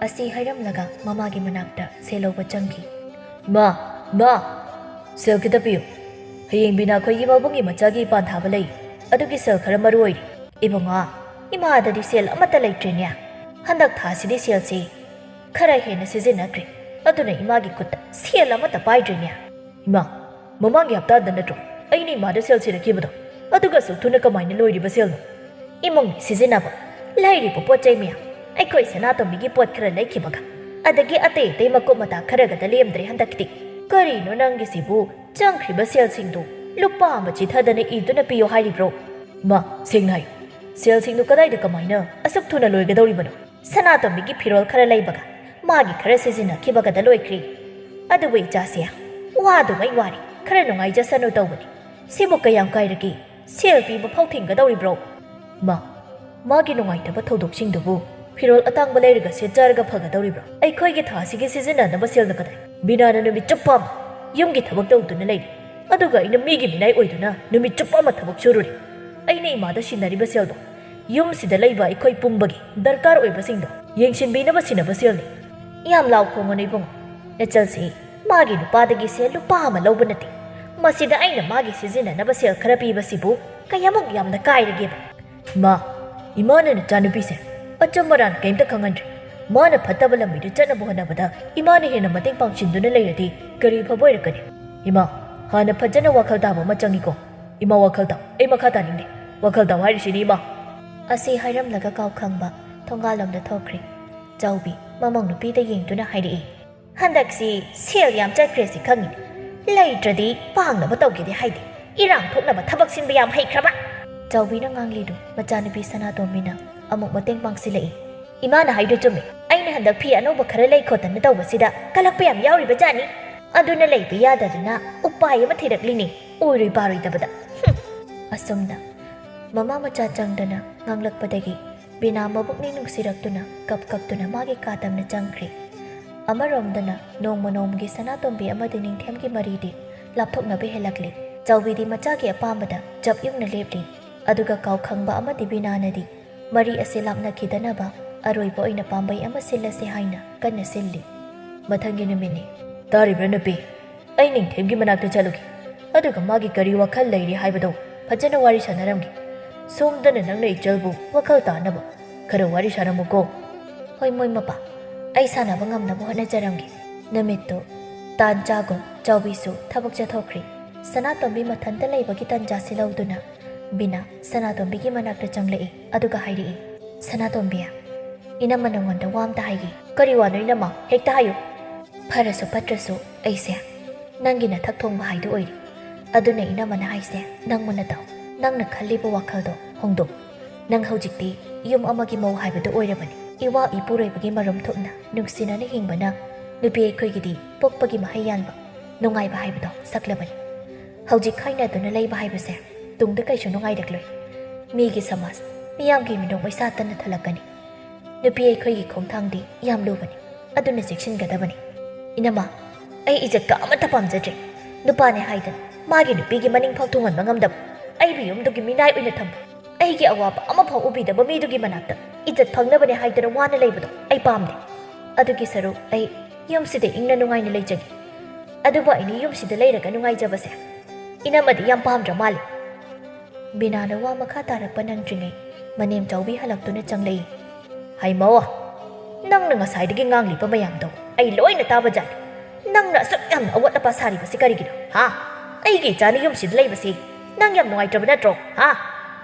ꯑꯁꯤ ꯍꯥꯏꯔꯝꯂꯒ ꯃꯃꯥꯒꯤ ꯃꯅꯥꯛꯇ ꯁꯦꯜ ꯂꯧꯕ ꯆꯪꯈꯤ꯫ "ꯏꯃꯥ, ꯏꯃꯥ, ꯁꯦꯜ ꯈꯤꯇ ꯄꯤꯌꯨ꯫ ꯍꯌꯦꯡ ꯕꯤꯅꯥ ꯑꯩꯈꯣꯏꯒꯤ ꯃꯕꯨꯡꯒꯤ ꯃꯆꯥꯒꯤ ꯏꯄꯥꯟ ꯊꯥꯕ ꯂꯩ꯫ ꯑꯗꯨꯒꯤ ꯁꯦꯜ ꯈꯔ ꯃꯔꯨ ꯑꯣꯏꯔꯤ꯫" "ꯏꯕꯨꯡꯉꯣ, ꯏꯃꯥꯗꯗꯤ ꯁꯦꯜ ꯑꯃꯠꯇ ꯂꯩꯇ꯭ꯔꯦꯅꯦ꯫ ꯍꯟꯗꯛ ꯊꯥꯁꯤꯗꯤ ꯁꯦꯜꯁꯤ ꯈꯔ ꯍꯦꯟꯅ ꯁꯤꯖꯤꯟꯅꯈ꯭ꯔꯦ꯫ ꯑꯗꯨꯅ ꯏꯃꯥꯒꯤ ꯈꯨꯠꯇ ꯁꯦꯜ ꯑꯃꯠꯇ ꯄꯥꯏꯗ꯭ꯔꯦꯅꯦ꯫" "ꯏꯃꯥ, ꯃꯃꯥꯡꯒꯤ ꯍꯞꯇꯥꯗ ꯅꯠꯇ꯭ꯔꯣ ꯑꯩꯅ ꯏꯃꯥꯗ ꯁꯦꯜ ꯁꯤꯔꯛꯈꯤꯕꯗꯣ? ꯑꯗꯨꯒ ꯑꯁꯨꯛ ꯊꯨꯅ ꯀꯃꯥꯏꯅ ꯂꯣꯏꯔꯤꯕ ꯁꯦꯜꯅꯣ?" "ꯏꯃꯨꯡꯒꯤ ꯁꯤꯖꯤꯟꯅꯕ, ꯂꯩꯔꯤꯕ ꯄꯣꯠ ꯆꯩ ꯃꯌꯥꯝ, ꯑꯩꯈꯣꯏ ꯁꯅꯥꯇꯣꯝꯕꯤꯒꯤ ꯄꯣꯠ ꯈꯔ ꯂꯩꯈꯤꯕꯒ, ꯑꯗꯒꯤ ꯑꯇꯩ ꯑꯇꯩ ꯃꯀꯨꯞ ꯃꯇꯥ ꯈꯔꯒꯗ ꯂꯦꯝꯗ꯭ꯔꯦ ꯍꯟꯗꯛꯀꯤꯗꯤ꯫ ꯀꯔꯤꯅꯣ ꯅꯪꯒꯤꯁꯤꯕꯨ? ꯆꯪꯈ꯭ꯔꯤꯕ ꯁꯦꯜꯁꯤꯡꯗꯨ ꯂꯨꯄꯥ ꯑꯃ ꯆꯤꯊꯗꯅ ꯏꯗꯨꯅ ꯄꯤꯌꯨ ꯍꯥꯏꯔꯤꯕ꯭ꯔꯣ?" "ꯏꯃꯥ, ꯁꯦꯡꯅ ꯍꯥꯏꯌꯨ, ꯁꯦꯜꯁꯤꯡꯗꯨ ꯀꯗꯥꯏꯗ ꯀꯃꯥꯏꯅ ꯑꯁꯨꯛ ꯊꯨꯅ ꯂꯣꯏꯒꯗꯧꯔꯤꯕꯅꯣ?" "ꯁꯅꯥꯇꯣꯝꯕꯤꯒꯤ ꯐꯤꯔꯣꯜ ꯈꯔ ꯂꯩꯕꯒ, ꯃꯥꯒꯤ ꯈꯔ ꯁꯤꯖꯤꯟꯅꯈꯤꯕꯒꯗ ꯂꯣꯏꯈ꯭ꯔꯦ꯫ ꯑꯗꯨꯕꯨ ꯏꯆꯥꯁꯦ ꯋꯥꯗꯨꯉꯩ ꯋꯥꯔꯦ, ꯈꯔ ꯅꯨꯡꯉꯥꯏꯖꯁꯅꯨ ꯇꯧꯕꯅꯤ꯫ ꯁꯤꯕꯨ ꯀꯌꯥꯝ ꯀꯥꯏꯔꯒꯦ? ꯁꯦꯜ ꯄꯤꯕ ꯐꯥꯎ ꯊꯤꯡꯒꯗꯧꯔꯤꯕ꯭ꯔꯣ?" "ꯃꯥ, ꯃꯥꯒꯤ ꯅꯨꯡꯉꯥꯏꯇꯕ ꯊꯧꯗꯣꯛꯁꯤꯡꯗꯨꯕꯨ ꯐꯤꯔꯣꯜ ꯑꯇꯥꯡꯕ ꯂꯩꯔꯒ ꯁꯦꯠꯆꯔꯒ ꯐꯒꯗꯧꯔꯤꯕ꯭ꯔꯣ? ꯑꯩꯈꯣꯏꯒꯤ ꯊꯥꯁꯤꯒꯤ ꯁꯤꯖꯤꯟꯅꯅꯕ ꯁꯦꯜꯅ ꯀꯗꯥꯏ? ꯕꯤꯅꯥꯅ ꯅꯨꯃꯤꯠ ꯆꯨꯞꯄ ꯑꯃ ꯌꯨꯝꯒꯤ ꯊꯕꯛ ꯇꯧꯗꯨꯅ ꯂꯩꯔꯤ, ꯑꯗꯨꯒ ꯑꯩꯅ ꯃꯤꯒꯤ ꯃꯤꯅꯥꯏ ꯑꯣꯏꯗꯨꯅ ꯅꯨꯃꯤꯠ ꯆꯨꯞꯄ ꯑꯃ ꯊꯕꯛ ꯁꯨꯔꯨꯔꯦ꯫ ꯑꯩꯅ ꯏꯃꯥꯗ ꯁꯤꯟꯅꯔꯤꯕ ꯁꯦꯜꯗꯣ ꯌꯨꯝꯁꯤꯗ ꯂꯩꯕ ꯑꯩꯈꯣꯏ ꯄꯨꯝꯕꯒꯤ ꯗꯔꯀꯥꯔ ꯑꯣꯏꯕꯁꯤꯡꯗꯣ ꯌꯦꯡꯁꯤꯟꯕꯤꯅꯕ ꯁꯤꯟꯅꯕ ꯁꯦꯜꯅꯤ꯫" "ꯌꯥꯝ ꯂꯥꯎ ꯈꯣꯡꯉꯅꯨ ꯏꯕꯨꯡꯉꯣ꯫ ꯅꯆꯜꯁꯤ ꯃꯥꯒꯤ ꯅꯨꯄꯥꯗꯒꯤ ꯁꯦꯜ ꯂꯨꯄꯥ ꯑꯃ ꯂꯧꯕ ꯅꯠꯇꯦ꯫ ꯃꯁꯤꯗ ꯑꯩꯅ ꯃꯥꯒꯤ ꯁꯤꯖꯤꯟꯅꯅꯕ ꯁꯦꯜ ꯈꯔ ꯄꯤꯕꯁꯤꯕꯨ ꯀꯌꯥꯃꯨꯛ ꯌꯥꯝꯅ ꯀꯥꯏꯔꯒꯦꯕ?" "ꯏꯃꯥ, ꯏꯃꯥꯅ ꯅꯆꯥꯅꯨꯄꯤꯁꯦ ꯑꯆꯨꯝ ꯑꯔꯥꯟ ꯀꯩꯝꯇ ꯈꯪꯍꯟꯗ꯭ꯔꯦ꯫ ꯃꯥꯅ ꯐꯠꯇꯕ ꯂꯝꯕꯤꯗ ꯆꯠꯅꯕ ꯍꯣꯠꯅꯕꯗ ꯏꯃꯥꯅ ꯍꯦꯟꯅ ꯃꯇꯦꯡ ꯄꯥꯡꯁꯤꯟꯗꯨꯅ ꯂꯩꯔꯗꯤ ꯀꯔꯤ ꯐꯕ ꯑꯣꯏꯔꯛꯀꯅꯤ? ꯏꯃꯥ, ꯍꯥꯟꯅ ꯐꯖꯅ ꯋꯥꯈꯜ ꯇꯥꯕ ꯑꯃ ꯆꯪꯉꯤꯀꯣ꯫ "ꯏꯃꯥ, ꯋꯥꯈꯜ ꯇꯥꯎ, ꯑꯩ ꯃꯈꯥ ꯇꯥꯅꯤꯡꯗꯦ꯫ ꯋꯥꯈꯜ ꯇꯥꯎ ꯍꯥꯏꯔꯤꯁꯤꯅꯤ, ꯏꯃꯥ"꯫ ꯑꯁꯤ ꯍꯥꯏꯔꯝꯂꯒ ꯀꯥꯎ ꯈꯪꯕ ꯊꯣꯡꯒꯥꯜꯂꯣꯝꯗ ꯊꯣꯛꯈ꯭ꯔꯦ꯫ ꯆꯥꯎꯕꯤ ꯃꯃꯧ ꯅꯨꯄꯤꯗ ꯌꯦꯡꯗꯨꯅ ꯍꯥꯏꯔꯛꯏ, "ꯍꯟꯗꯛꯁꯤ ꯁꯦꯜ ꯌꯥꯝ ꯆꯠꯈ꯭ꯔꯦ ꯁꯤ ꯈꯪꯉꯤꯅꯦ꯫ ꯂꯩꯇ꯭ꯔꯗꯤ ꯄꯥꯡꯅꯕ ꯇꯧꯒꯦꯗꯤ ꯍꯥꯏꯗꯦ꯫ ꯏꯔꯥꯡ ꯊꯣꯛꯅꯕ ꯊꯕꯛ ꯁꯤꯟꯕ ꯌꯥꯝ ꯍꯩꯈ꯭ꯔꯕ"꯫ ꯆꯥꯎꯕꯤꯅ ꯉꯥꯡꯂꯤꯗꯨ ꯃꯆꯥꯅꯨꯄꯤ ꯁꯅꯥꯇꯣꯝꯕꯤꯅ ꯑꯃꯨꯛ ꯃꯇꯦꯡ ꯄꯥꯡꯁꯤꯜꯂꯛꯏ꯫ "ꯏꯃꯥꯅ ꯍꯥꯏꯗꯣ ꯆꯨꯝꯃꯤ꯫ ꯑꯩꯅ ꯍꯟꯗꯛ ꯐꯤ ꯑꯅꯧꯕ ꯈꯔ ꯂꯩ ꯈꯣꯠꯇꯅ ꯇꯧꯕꯁꯤꯗ ꯀꯜꯂꯛꯄ ꯌꯥꯝ ꯌꯥꯎꯔꯤꯕ ꯖꯥꯠꯅꯤ꯫ ꯑꯗꯨꯅ ꯂꯩꯕ ꯌꯥꯗꯗꯅ ꯎꯄꯥꯏ ꯑꯃ ꯊꯤꯔꯛꯂꯤꯅꯤ, ꯑꯣꯏꯔꯣꯏ ꯄꯥꯔꯣꯏꯗꯕꯗ꯫ ꯍꯨꯝ!" ꯑꯁꯨꯝꯅ ꯃꯃꯥ ꯃꯆꯥ ꯆꯪꯗꯅ ꯉꯥꯡꯂꯛꯄꯗꯒꯤ ꯕꯤꯅꯥ ꯃꯕꯨꯛꯅꯤꯡ ꯅꯨꯡꯁꯤꯔꯛꯇꯨꯅ ꯀꯞ ꯀꯞꯇꯨꯅ ꯃꯥꯒꯤ ꯀꯥ ꯇꯝꯅ ꯆꯪꯈ꯭ꯔꯦ꯫ ꯑꯃꯔꯣꯝꯗꯅ ꯅꯣꯡꯃ ꯅꯣꯡꯃꯒꯤ ꯁꯅꯥꯇꯣꯝꯕꯤ ꯑꯃꯗꯤ ꯅꯤꯡꯊꯦꯝꯒꯤ ꯃꯔꯤꯗꯤ ꯂꯥꯞꯊꯣꯛꯅꯕ ꯍꯦꯜꯂꯛꯂꯤ꯫ ꯆꯥꯎꯕꯤꯗꯤ ꯃꯆꯥꯒꯤ ꯑꯄꯥꯝꯕꯗ ꯆꯞ ꯌꯨꯡꯅ ꯂꯦꯞꯂꯤ꯫ ꯑꯗꯨꯒ ꯀꯥꯎꯈꯪꯕ ꯑꯃꯗꯤ ꯕꯤꯅꯥꯅꯗꯤ ꯃꯔꯤ ꯑꯁꯤ ꯂꯥꯞꯅꯈꯤꯗꯅꯕ ꯑꯔꯣꯏꯕ ꯑꯣꯏꯅ ꯄꯥꯝꯕꯩ ꯑꯃ ꯁꯤꯜꯂꯁꯤ ꯍꯥꯏꯅ ꯀꯟꯅ ꯁꯤꯜꯂꯤ꯫ ꯃꯊꯪꯒꯤ ꯅꯨꯃꯤꯠꯅꯤ꯫ "ꯇꯥꯔꯤꯕ꯭ꯔꯥ ꯅꯨꯄꯤ? ꯑꯩ ꯅꯤꯡꯊꯦꯝꯒꯤ ꯃꯅꯥꯛꯇ ꯆꯠꯂꯨꯒꯦ꯫ ꯑꯗꯨꯒ ꯃꯥꯒꯤ ꯀꯔꯤ ꯋꯥꯈꯜ ꯂꯩꯔꯤ ꯍꯥꯏꯕꯗꯣ ꯐꯖꯅ ꯋꯥꯔꯤ ꯁꯥꯟꯅꯔꯝꯒꯦ꯫ ꯁꯣꯝꯗꯅ ꯅꯪꯅ ꯏꯆꯜꯕꯨ ꯋꯥꯈꯜ ꯇꯥꯅꯕ ꯈꯔ ꯋꯥꯔꯤ ꯁꯥꯔꯝꯃꯨꯀꯣ"꯫ "ꯍꯣꯏ ꯃꯣꯏ ꯃꯄꯥ, ꯑꯩ ꯁꯥꯟꯅꯕ ꯉꯝꯅꯕ ꯍꯣꯠꯅꯖꯔꯝꯒꯦ"꯫ ꯅꯨꯃꯤꯠꯇꯨ ꯇꯥꯟ ꯆꯥꯒꯨꯝ ꯆꯥꯎꯕꯤꯁꯨ ꯊꯕꯛ ꯆꯠꯊꯣꯛꯈ꯭ꯔꯦ꯫ ꯁꯅꯥꯇꯣꯝꯕꯤ ꯃꯊꯟꯇ ꯂꯩꯕꯒꯤ ꯇꯟꯖꯥꯁꯤ ꯂꯧꯗꯨꯅ ꯕꯤꯅꯥ ꯁꯅꯥꯇꯣꯝꯕꯤꯒꯤ ꯃꯅꯥꯛꯇ ꯆꯪꯂꯛꯏ꯫ ꯑꯗꯨꯒ ꯍꯥꯏꯔꯛꯏ, "ꯁꯅꯥꯇꯣꯝꯕꯤ, ꯏꯅꯝꯃ ꯅꯉꯣꯟꯗ ꯋꯥ ꯑꯝꯇ ꯍꯥꯏꯒꯦ"꯫ "ꯀꯔꯤ ꯋꯥꯅꯣ ꯏꯅꯝꯃ? ꯍꯦꯛꯇ ꯍꯥꯏꯌꯨ"꯫ "ꯐꯔꯁꯨ ꯐꯠꯇ꯭ꯔꯁꯨ ꯑꯩꯁꯦ ꯅꯪꯒꯤ ꯅꯊꯛ ꯊꯣꯡꯕ ꯍꯥꯏꯗꯨ ꯑꯣꯏꯔꯦ꯫ ꯑꯗꯨꯅ ꯏꯅꯝꯃꯅ ꯍꯥꯏꯁꯦ ꯅꯪ ꯃꯨꯟꯅ ꯇꯥꯎ꯫ ꯅꯪꯅ ꯈꯜꯂꯤꯕ ꯋꯥꯈꯜꯗꯣ ꯍꯣꯡꯗꯣꯛ꯫ ꯅꯪ ꯍꯧꯖꯤꯛꯇꯤ ꯌꯨꯝ ꯑꯃꯒꯤ ꯃꯧ ꯍꯥꯏꯕꯗꯨ ꯑꯣꯏꯔꯕꯅꯤ꯫ ꯏꯋꯥ ꯏꯄꯨꯔꯣꯏꯕꯒꯤ ꯃꯔꯨꯝ ꯊꯨꯞꯅ ꯅꯨꯡꯁꯤꯅꯅ ꯍꯤꯡꯕꯅ ꯅꯨꯄꯤ ꯑꯩꯈꯣꯏꯒꯤꯗꯤ ꯄꯣꯛꯄꯒꯤ ꯃꯍꯩ ꯌꯥꯟꯕ ꯅꯨꯡꯉꯥꯏꯕ ꯍꯥꯏꯕꯗꯣ ꯁꯛꯂꯕꯅꯤ꯫ ꯍꯧꯖꯤꯛ ꯈꯥꯏꯅꯗꯨꯅ ꯂꯩꯕ ꯍꯥꯏꯕꯁꯦ ꯇꯨꯡꯗ ꯀꯩꯁꯨ ꯅꯨꯡꯉꯥꯏꯔꯛꯂꯣꯏ꯫ ꯃꯤꯒꯤ ꯁꯃꯥꯖ, ꯃꯤꯌꯥꯝꯒꯤ ꯃꯤꯅꯣꯛ ꯃꯩꯁꯥ ꯇꯟꯅ ꯊꯜꯂꯛꯀꯅꯤ꯫ ꯅꯨꯄꯤ ꯑꯩꯈꯣꯏꯒꯤ ꯈꯣꯡꯊꯥꯡꯗꯤ ꯌꯥꯝ ꯂꯨꯕꯅꯤ, ꯑꯗꯨꯅ ꯆꯦꯛꯁꯤꯟꯒꯗꯕꯅꯤ"꯫ "ꯏꯅꯝꯃ, ꯑꯩ ꯏꯖꯠꯀ ꯑꯃꯠꯇ ꯄꯥꯝꯖꯗ꯭ꯔꯦ꯫ ꯅꯨꯄꯥꯅꯦ ꯍꯥꯏꯗꯅ ꯃꯥꯒꯤ ꯅꯨꯄꯤꯒꯤ ꯃꯅꯤꯡ ꯐꯥꯎ ꯊꯨꯡꯍꯟꯕ ꯉꯝꯗꯕ, ꯑꯩꯕꯨ ꯌꯨꯝꯗꯨꯒꯤ ꯃꯤꯅꯥꯏ ꯑꯣꯏꯅ ꯊꯝꯕ, ꯑꯩꯒꯤ ꯑꯋꯥꯕ ꯑꯃꯐꯥꯎ ꯎꯕꯤꯗꯕ ꯃꯤꯗꯨꯒꯤ ꯃꯅꯥꯛꯇ ꯏꯖꯠ ꯐꯪꯅꯕꯅꯦ ꯍꯥꯏꯗꯅ ꯋꯥꯅ ꯂꯩꯕꯗꯣ ꯑꯩ ꯄꯥꯝꯗꯦ꯫ ꯑꯗꯨꯒꯤ ꯁꯔꯨꯛ ꯑꯩ ꯌꯨꯝꯁꯤꯗ ꯏꯪꯅ ꯅꯨꯡꯉꯥꯏꯅ ꯂꯩꯖꯒꯦ꯫ ꯑꯗꯨꯕꯨ ꯑꯩꯅ ꯌꯨꯝꯁꯤꯗ ꯂꯩꯔꯒ ꯅꯨꯡꯉꯥꯏꯖꯕꯁꯦ ꯏꯅꯝꯃꯗꯤ ꯌꯥꯝ ꯄꯥꯝꯗ꯭ꯔ ꯃꯥꯜꯂꯦ"꯫ ꯕꯤꯅꯥꯅ ꯋꯥ ꯃꯈꯥ ꯇꯥꯔꯛꯄ ꯅꯪꯗ꯭ꯔꯤꯉꯩ ꯃꯅꯦꯝ ꯆꯥꯎꯕꯤ ꯍꯜꯂꯛꯇꯨꯅ ꯆꯪꯂꯛꯏ꯫ "ꯍꯩꯃꯧ, ꯅꯪꯅ ꯉꯁꯥꯏꯗꯒꯤ ꯉꯥꯡꯂꯤꯕ ꯃꯌꯥꯝꯗꯣ ꯑꯩ ꯂꯣꯏꯅ ꯇꯥꯕ ꯖꯥꯠꯅꯤ꯫ ꯅꯪꯅ ꯑꯁꯨꯛ ꯌꯥꯝꯅ ꯑꯋꯥꯠ ꯑꯄꯥ ꯁꯥꯔꯤꯕꯁꯤ ꯀꯔꯤꯒꯤꯅꯣ, ꯍꯥ? ꯑꯩꯒꯤ ꯏꯆꯥꯅ ꯌꯨꯝꯁꯤꯗ ꯂꯩꯕꯁꯤ ꯅꯪ ꯌꯥꯝ ꯅꯨꯡꯉꯥꯏꯇ꯭ꯔꯕ ꯅꯠꯇ꯭ꯔꯣ? ꯍꯥ?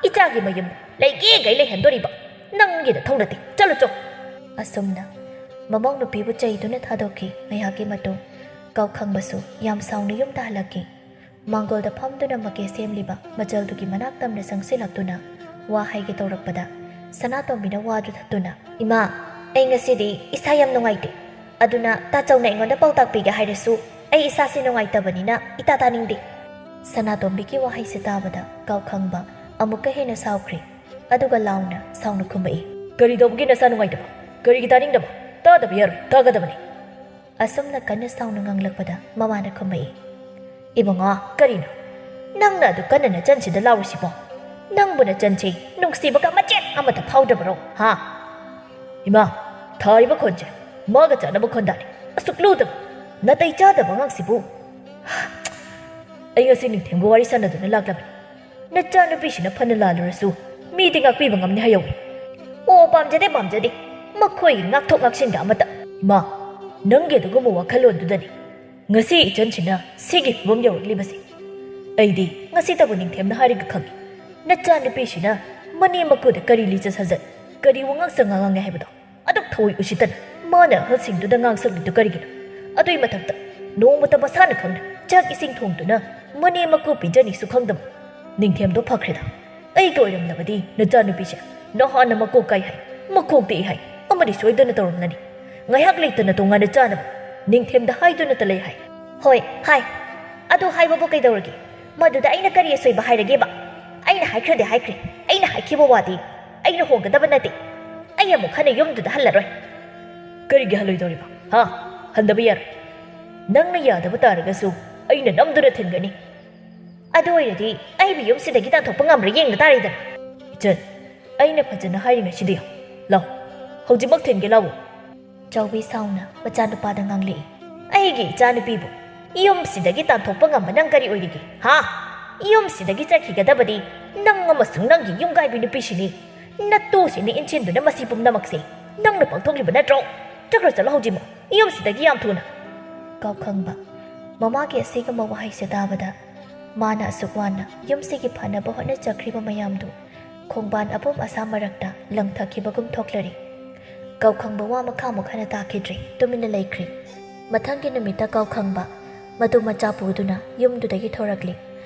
ꯏꯆꯥꯒꯤ ꯃꯌꯨꯝ ꯂꯩꯒꯦꯒꯩ ꯂꯩꯍꯟꯗꯣꯔꯤꯕ꯫ ꯅꯪꯒꯤ ꯅꯊꯧ ꯅꯠꯇꯦ꯫ ꯆꯠꯂꯨ ꯆꯣ꯫ ꯑꯁꯨꯝꯅ ꯃꯃꯧ ꯅꯨꯄꯤꯕꯨ ꯆꯩꯗꯨꯅ ꯊꯥꯗꯣꯛꯈꯤ꯫ ꯉꯥꯏꯍꯥꯛꯀꯤ ꯃꯇꯨꯡ ꯀꯥꯎꯈꯪꯕꯁꯨ ꯌꯥꯝ ꯁꯥꯎꯅ ꯌꯨꯝꯗ ꯍꯜꯂꯛꯈꯤ꯫ ꯃꯥꯡꯒꯣꯜꯗ ꯐꯝꯗꯨꯅ ꯃꯀꯦ ꯁꯦꯝꯂꯤꯕ ꯃꯆꯜꯗꯨꯒꯤ ꯃꯅꯥꯛ ꯇꯝꯅ ꯆꯪꯁꯤꯜꯂꯛꯇꯨꯅ ꯋꯥ ꯍꯥꯏꯒꯦ ꯇꯧꯔꯛꯄꯗ, ꯁꯅꯥꯇꯣꯝꯕꯤꯅ ꯋꯥꯗꯨ ꯊꯠꯇꯨꯅ, "ꯏꯃꯥ, ꯑꯩ ꯉꯁꯤꯗꯤ ꯏꯁꯥ ꯌꯥꯝ ꯅꯨꯡꯉꯥꯏꯇꯦ꯫ ꯑꯗꯨꯅ ꯇꯥꯆꯧꯅ ꯑꯩꯉꯣꯟꯗ ꯄꯥꯎꯇꯥꯛ ꯄꯤꯒꯦ ꯍꯥꯏꯔꯁꯨ ꯑꯩ ꯏꯁꯥꯁꯤ ꯅꯨꯡꯉꯥꯏꯇꯕꯅꯤꯅ ꯏꯇꯥ ꯇꯥꯅꯤꯡꯗꯦ꯫" ꯁꯅꯥꯇꯣꯝꯕꯤꯒꯤ ꯋꯥꯍꯩꯁꯤ ꯇꯥꯕꯗ ꯀꯥꯎꯈꯪꯕ ꯑꯃꯨꯛꯀ ꯍꯦꯟꯅ ꯁꯥꯎꯈ꯭ꯔꯦ꯫ ꯑꯗꯨꯒ ꯂꯥꯎꯅ ꯁꯥꯎꯅ ꯈꯨꯝꯃꯛꯏ, "ꯀꯔꯤ ꯇꯧꯕꯒꯤ ꯅꯁꯥ ꯅꯨꯡꯉꯥꯏꯇꯕ? ꯀꯔꯤꯒꯤ ꯇꯥꯅꯤꯡꯗꯕ? ꯇꯥꯗꯕ ꯌꯥꯔꯣꯏ, ꯇꯥꯒꯗꯕꯅꯤ꯫" ꯑꯁꯨꯝꯅ ꯀꯟꯅ ꯁꯥꯎꯅ ꯉꯥꯡꯂꯛꯄꯗ ꯃꯃꯥꯅ ꯈꯨꯝꯃꯛꯏ, "ꯏꯕꯨꯡꯉꯣ, ꯀꯔꯤꯅꯣ ꯅꯪꯅ ꯑꯗꯨ ꯀꯟꯅ ꯅꯆꯟꯁꯤꯗ ꯂꯥꯎꯔꯤꯁꯤꯕꯣ? ꯅꯪꯕꯨ ꯅꯆꯟꯁꯤ ꯅꯨꯡꯁꯤꯕꯒ ꯃꯆꯦꯠ ꯑꯃꯠꯇ ꯐꯥꯎꯗ꯭ꯔꯕꯔꯣ, ꯍꯥ?" "ꯏꯃꯥ, ꯊꯥꯔꯤꯕ ꯈꯣꯟꯁꯦ ꯃꯥꯒ ꯆꯥꯟꯅꯕ ꯈꯣꯟꯗꯥꯅꯤ꯫ ꯑꯁꯨꯛ ꯂꯨꯗꯕ, ꯅꯥꯇꯩ ꯆꯥꯗꯕ ꯑꯉꯥꯡꯁꯤꯕꯨ꯫ ꯑꯩ ꯉꯁꯤ ꯅꯤꯡꯊꯦꯝꯒ ꯋꯥꯔꯤ ꯁꯥꯟꯅꯗꯨꯅ ꯂꯥꯛꯂꯕꯅꯤ꯫ ꯅꯆꯥꯅꯨꯄꯤꯁꯤꯅ ꯐꯅ ꯂꯥꯜꯂꯨꯔꯁꯨ ꯃꯤꯗꯤ ꯉꯥꯛꯄꯤꯕ ꯉꯝꯅꯤ ꯍꯥꯏꯍꯧꯏ꯫" "ꯑꯣ, ꯄꯥꯝꯖꯗꯦ, ꯄꯥꯝꯖꯗꯦ꯫ ꯃꯈꯣꯏꯒꯤ ꯉꯥꯛꯊꯣꯛ ꯉꯥꯛꯁꯤꯟꯒ ꯑꯃꯠꯇ꯫ ꯏꯃꯥ, ꯅꯪꯒꯤ ꯑꯗꯨꯒꯨꯝꯕ ꯋꯥꯈꯜꯂꯣꯟꯗꯨꯗꯅꯤ ꯉꯁꯤ ꯏꯆꯟꯁꯤꯅ ꯁꯤꯒꯤ ꯐꯤꯕꯝ ꯌꯧꯔꯛꯂꯤꯕꯁꯦ꯫ ꯑꯩꯗꯤ ꯉꯁꯤꯇꯕꯨ ꯅꯤꯡꯊꯦꯝꯅ ꯍꯥꯏꯔꯒ ꯈꯪꯏ꯫ ꯅꯆꯥꯅꯨꯄꯤꯁꯤꯅ ꯃꯅꯦꯝ ꯃꯀꯨꯗ ꯀꯔꯤ ꯂꯤꯆꯠ ꯁꯥꯖꯠ, ꯀꯔꯤ ꯋꯥꯉꯥꯡ ꯁꯉꯥꯡ ꯉꯥꯡꯉꯦ ꯍꯥꯏꯕꯗꯣ꯫ ꯑꯗꯨꯛ ꯊꯧꯑꯣꯏ ꯎꯁꯤꯠꯇꯅ ꯃꯥꯅ ꯑꯍꯜꯁꯤꯡꯗꯨꯗ ꯉꯥꯡꯁꯛꯂꯤꯗꯨ ꯀꯔꯤꯒꯤꯅꯣ? ꯑꯗꯨꯏ ꯃꯊꯛꯇ ꯅꯣꯡꯃꯇ ꯃꯁꯥꯅ ꯈꯪꯅ ꯆꯥꯛ ꯏꯁꯤꯡ ꯊꯣꯡꯗꯨꯅ ꯃꯅꯦꯝ ꯃꯀꯨ ꯄꯤꯖꯅꯤꯁꯨ ꯈꯪꯗꯕ꯫ ꯅꯤꯡꯊꯦꯝꯗꯣ ꯐꯈ꯭ꯔꯦꯗ꯫ ꯑꯩꯒ ꯑꯣꯏꯔꯝꯂꯕꯗꯤ ꯅꯆꯥꯅꯨꯄꯤꯁꯦ ꯅꯍꯥꯟꯅ ꯃꯀꯣꯛ ꯀꯥꯏ ꯍꯥꯏ, ꯃꯀꯣꯛ ꯇꯦꯛꯏ ꯍꯥꯏ, ꯑꯃꯗꯤ ꯁꯣꯏꯗꯅ ꯇꯧꯔꯝꯂꯅꯤ꯫ ꯉꯥꯏꯍꯥꯛ ꯂꯩꯇꯅ ꯇꯣꯉꯥꯟꯅ ꯆꯥꯅꯕ ꯅꯤꯡꯊꯦꯝꯗ ꯍꯥꯏꯗꯨꯅꯇ ꯂꯩ ꯍꯥꯏ꯫" "ꯍꯣꯏ, ꯍꯥꯏ꯫ ꯑꯗꯨ ꯍꯥꯏꯕꯕꯨ ꯀꯩꯗꯧꯔꯒꯦ? ꯃꯗꯨꯗ ꯑꯩꯅ ꯀꯔꯤ ꯑꯁꯣꯏꯕ ꯍꯥꯏꯔꯒꯦꯕ? ꯑꯩꯅ ꯍꯥꯏꯈ꯭ꯔꯗꯤ ꯍꯥꯏꯈ꯭ꯔꯦ꯫ ꯑꯩꯅ ꯍꯥꯏꯈꯤꯕ ꯋꯥꯗꯤ ꯑꯩꯅ ꯍꯣꯡꯒꯗꯕ ꯅꯠꯇꯦ꯫ ꯑꯩ ꯑꯃꯨꯛ ꯍꯟꯅ ꯌꯨꯝꯗꯨꯗ ꯍꯜꯂꯔꯣꯏ꯫" "ꯀꯔꯤꯒꯤ ꯍꯜꯂꯣꯏꯗꯧꯔꯤꯕ? ꯍꯥ? ꯍꯟꯗꯕ ꯌꯥꯔꯣꯏ꯫ ꯅꯪꯅ ꯌꯥꯗꯕ ꯇꯥꯔꯒꯁꯨ ꯑꯩꯅ ꯅꯝꯗꯨꯅ ꯊꯤꯟꯒꯅꯤ꯫" "ꯑꯗꯨ ꯑꯣꯏꯔꯗꯤ ꯑꯩꯕꯨ ꯌꯨꯝꯁꯤꯗꯒꯤ ꯇꯥꯟꯊꯣꯛꯄ ꯉꯝꯕ꯭ꯔꯥ ꯌꯦꯡꯕ ꯇꯥꯔꯦꯗꯅ꯫" "ꯏꯆꯟ, ꯑꯩꯅ ꯐꯖꯅ ꯍꯥꯏꯔꯤꯉꯩꯁꯤꯗ ꯂꯥꯎ꯫ ꯍꯧꯖꯤꯛꯃꯛ ꯊꯤꯟꯒꯦ ꯂꯥꯎ꯫" ꯆꯥꯎꯕꯤ ꯁꯥꯎꯅ ꯃꯆꯥꯅꯨꯄꯥꯗ ꯉꯥꯡꯂꯛꯏ꯫ "ꯑꯩꯒꯤ ꯏꯆꯥꯅꯨꯄꯤꯕꯨ ꯌꯨꯝꯁꯤꯗꯒꯤ ꯇꯥꯟꯊꯣꯛꯄ ꯉꯝꯕ ꯅꯪ ꯀꯔꯤ ꯑꯣꯏꯔꯤꯒꯦ? ꯍꯥ? ꯌꯨꯝꯁꯤꯗꯒꯤ ꯆꯠꯈꯤꯒꯗꯕꯗꯤ ꯅꯪ ꯑꯃꯁꯨꯡ ꯅꯪꯒꯤ ꯌꯨꯝꯒꯥꯏꯕꯤ ꯅꯨꯄꯤꯁꯤꯅꯤ꯫ ꯅꯇꯨꯁꯤꯅ ꯏꯟꯁꯤꯟꯗꯨꯅ ꯃꯁꯤ ꯄꯨꯝꯅꯃꯛꯁꯦ ꯅꯪꯅ ꯄꯥꯡꯊꯣꯛꯂꯤꯕ ꯅꯠꯇ꯭ꯔꯣ? ꯆꯠꯈ꯭ꯔꯣ, ꯆꯠꯂꯣ ꯍꯧꯖꯤꯛꯃꯛ ꯌꯨꯝꯁꯤꯗꯒꯤ ꯌꯥꯝ ꯊꯨꯅ꯫" ꯀꯥꯎꯈꯪꯕ ꯃꯃꯥꯒꯤ ꯑꯁꯤꯒꯨꯝꯕ ꯋꯥꯍꯩꯁꯦ ꯇꯥꯕꯗ ꯃꯥꯅ ꯑꯁꯨꯛ ꯋꯥꯅ ꯌꯨꯝꯁꯤꯒꯤ ꯐꯅꯕ ꯍꯣꯠꯅꯖꯈ꯭ꯔꯤꯕ ꯃꯌꯥꯝꯗꯨ ꯈꯣꯡꯕꯥꯟ ꯑꯄꯨꯝ ꯑꯁꯥ ꯃꯔꯛꯇ ꯂꯪꯊꯈꯤꯕꯒꯨꯝ ꯊꯣꯛꯂꯔꯦ꯫ ꯀꯥꯎꯈꯪꯕ ꯋꯥ ꯃꯈꯥꯃꯨꯛ ꯍꯟꯅ ꯇꯥꯈꯤꯗ꯭ꯔꯦ, ꯇꯨꯃꯤꯟꯅ ꯂꯩꯈ꯭ꯔꯦ꯫ ꯃꯊꯪꯒꯤ ꯅꯨꯃꯤꯠꯇ ꯀꯥꯎꯈꯪꯕ ꯃꯇꯨ ꯃꯆꯥ ꯄꯨꯗꯨꯅ ꯌꯨꯝꯗꯨꯗꯒꯤ ꯊꯣꯔꯛꯂꯦ꯫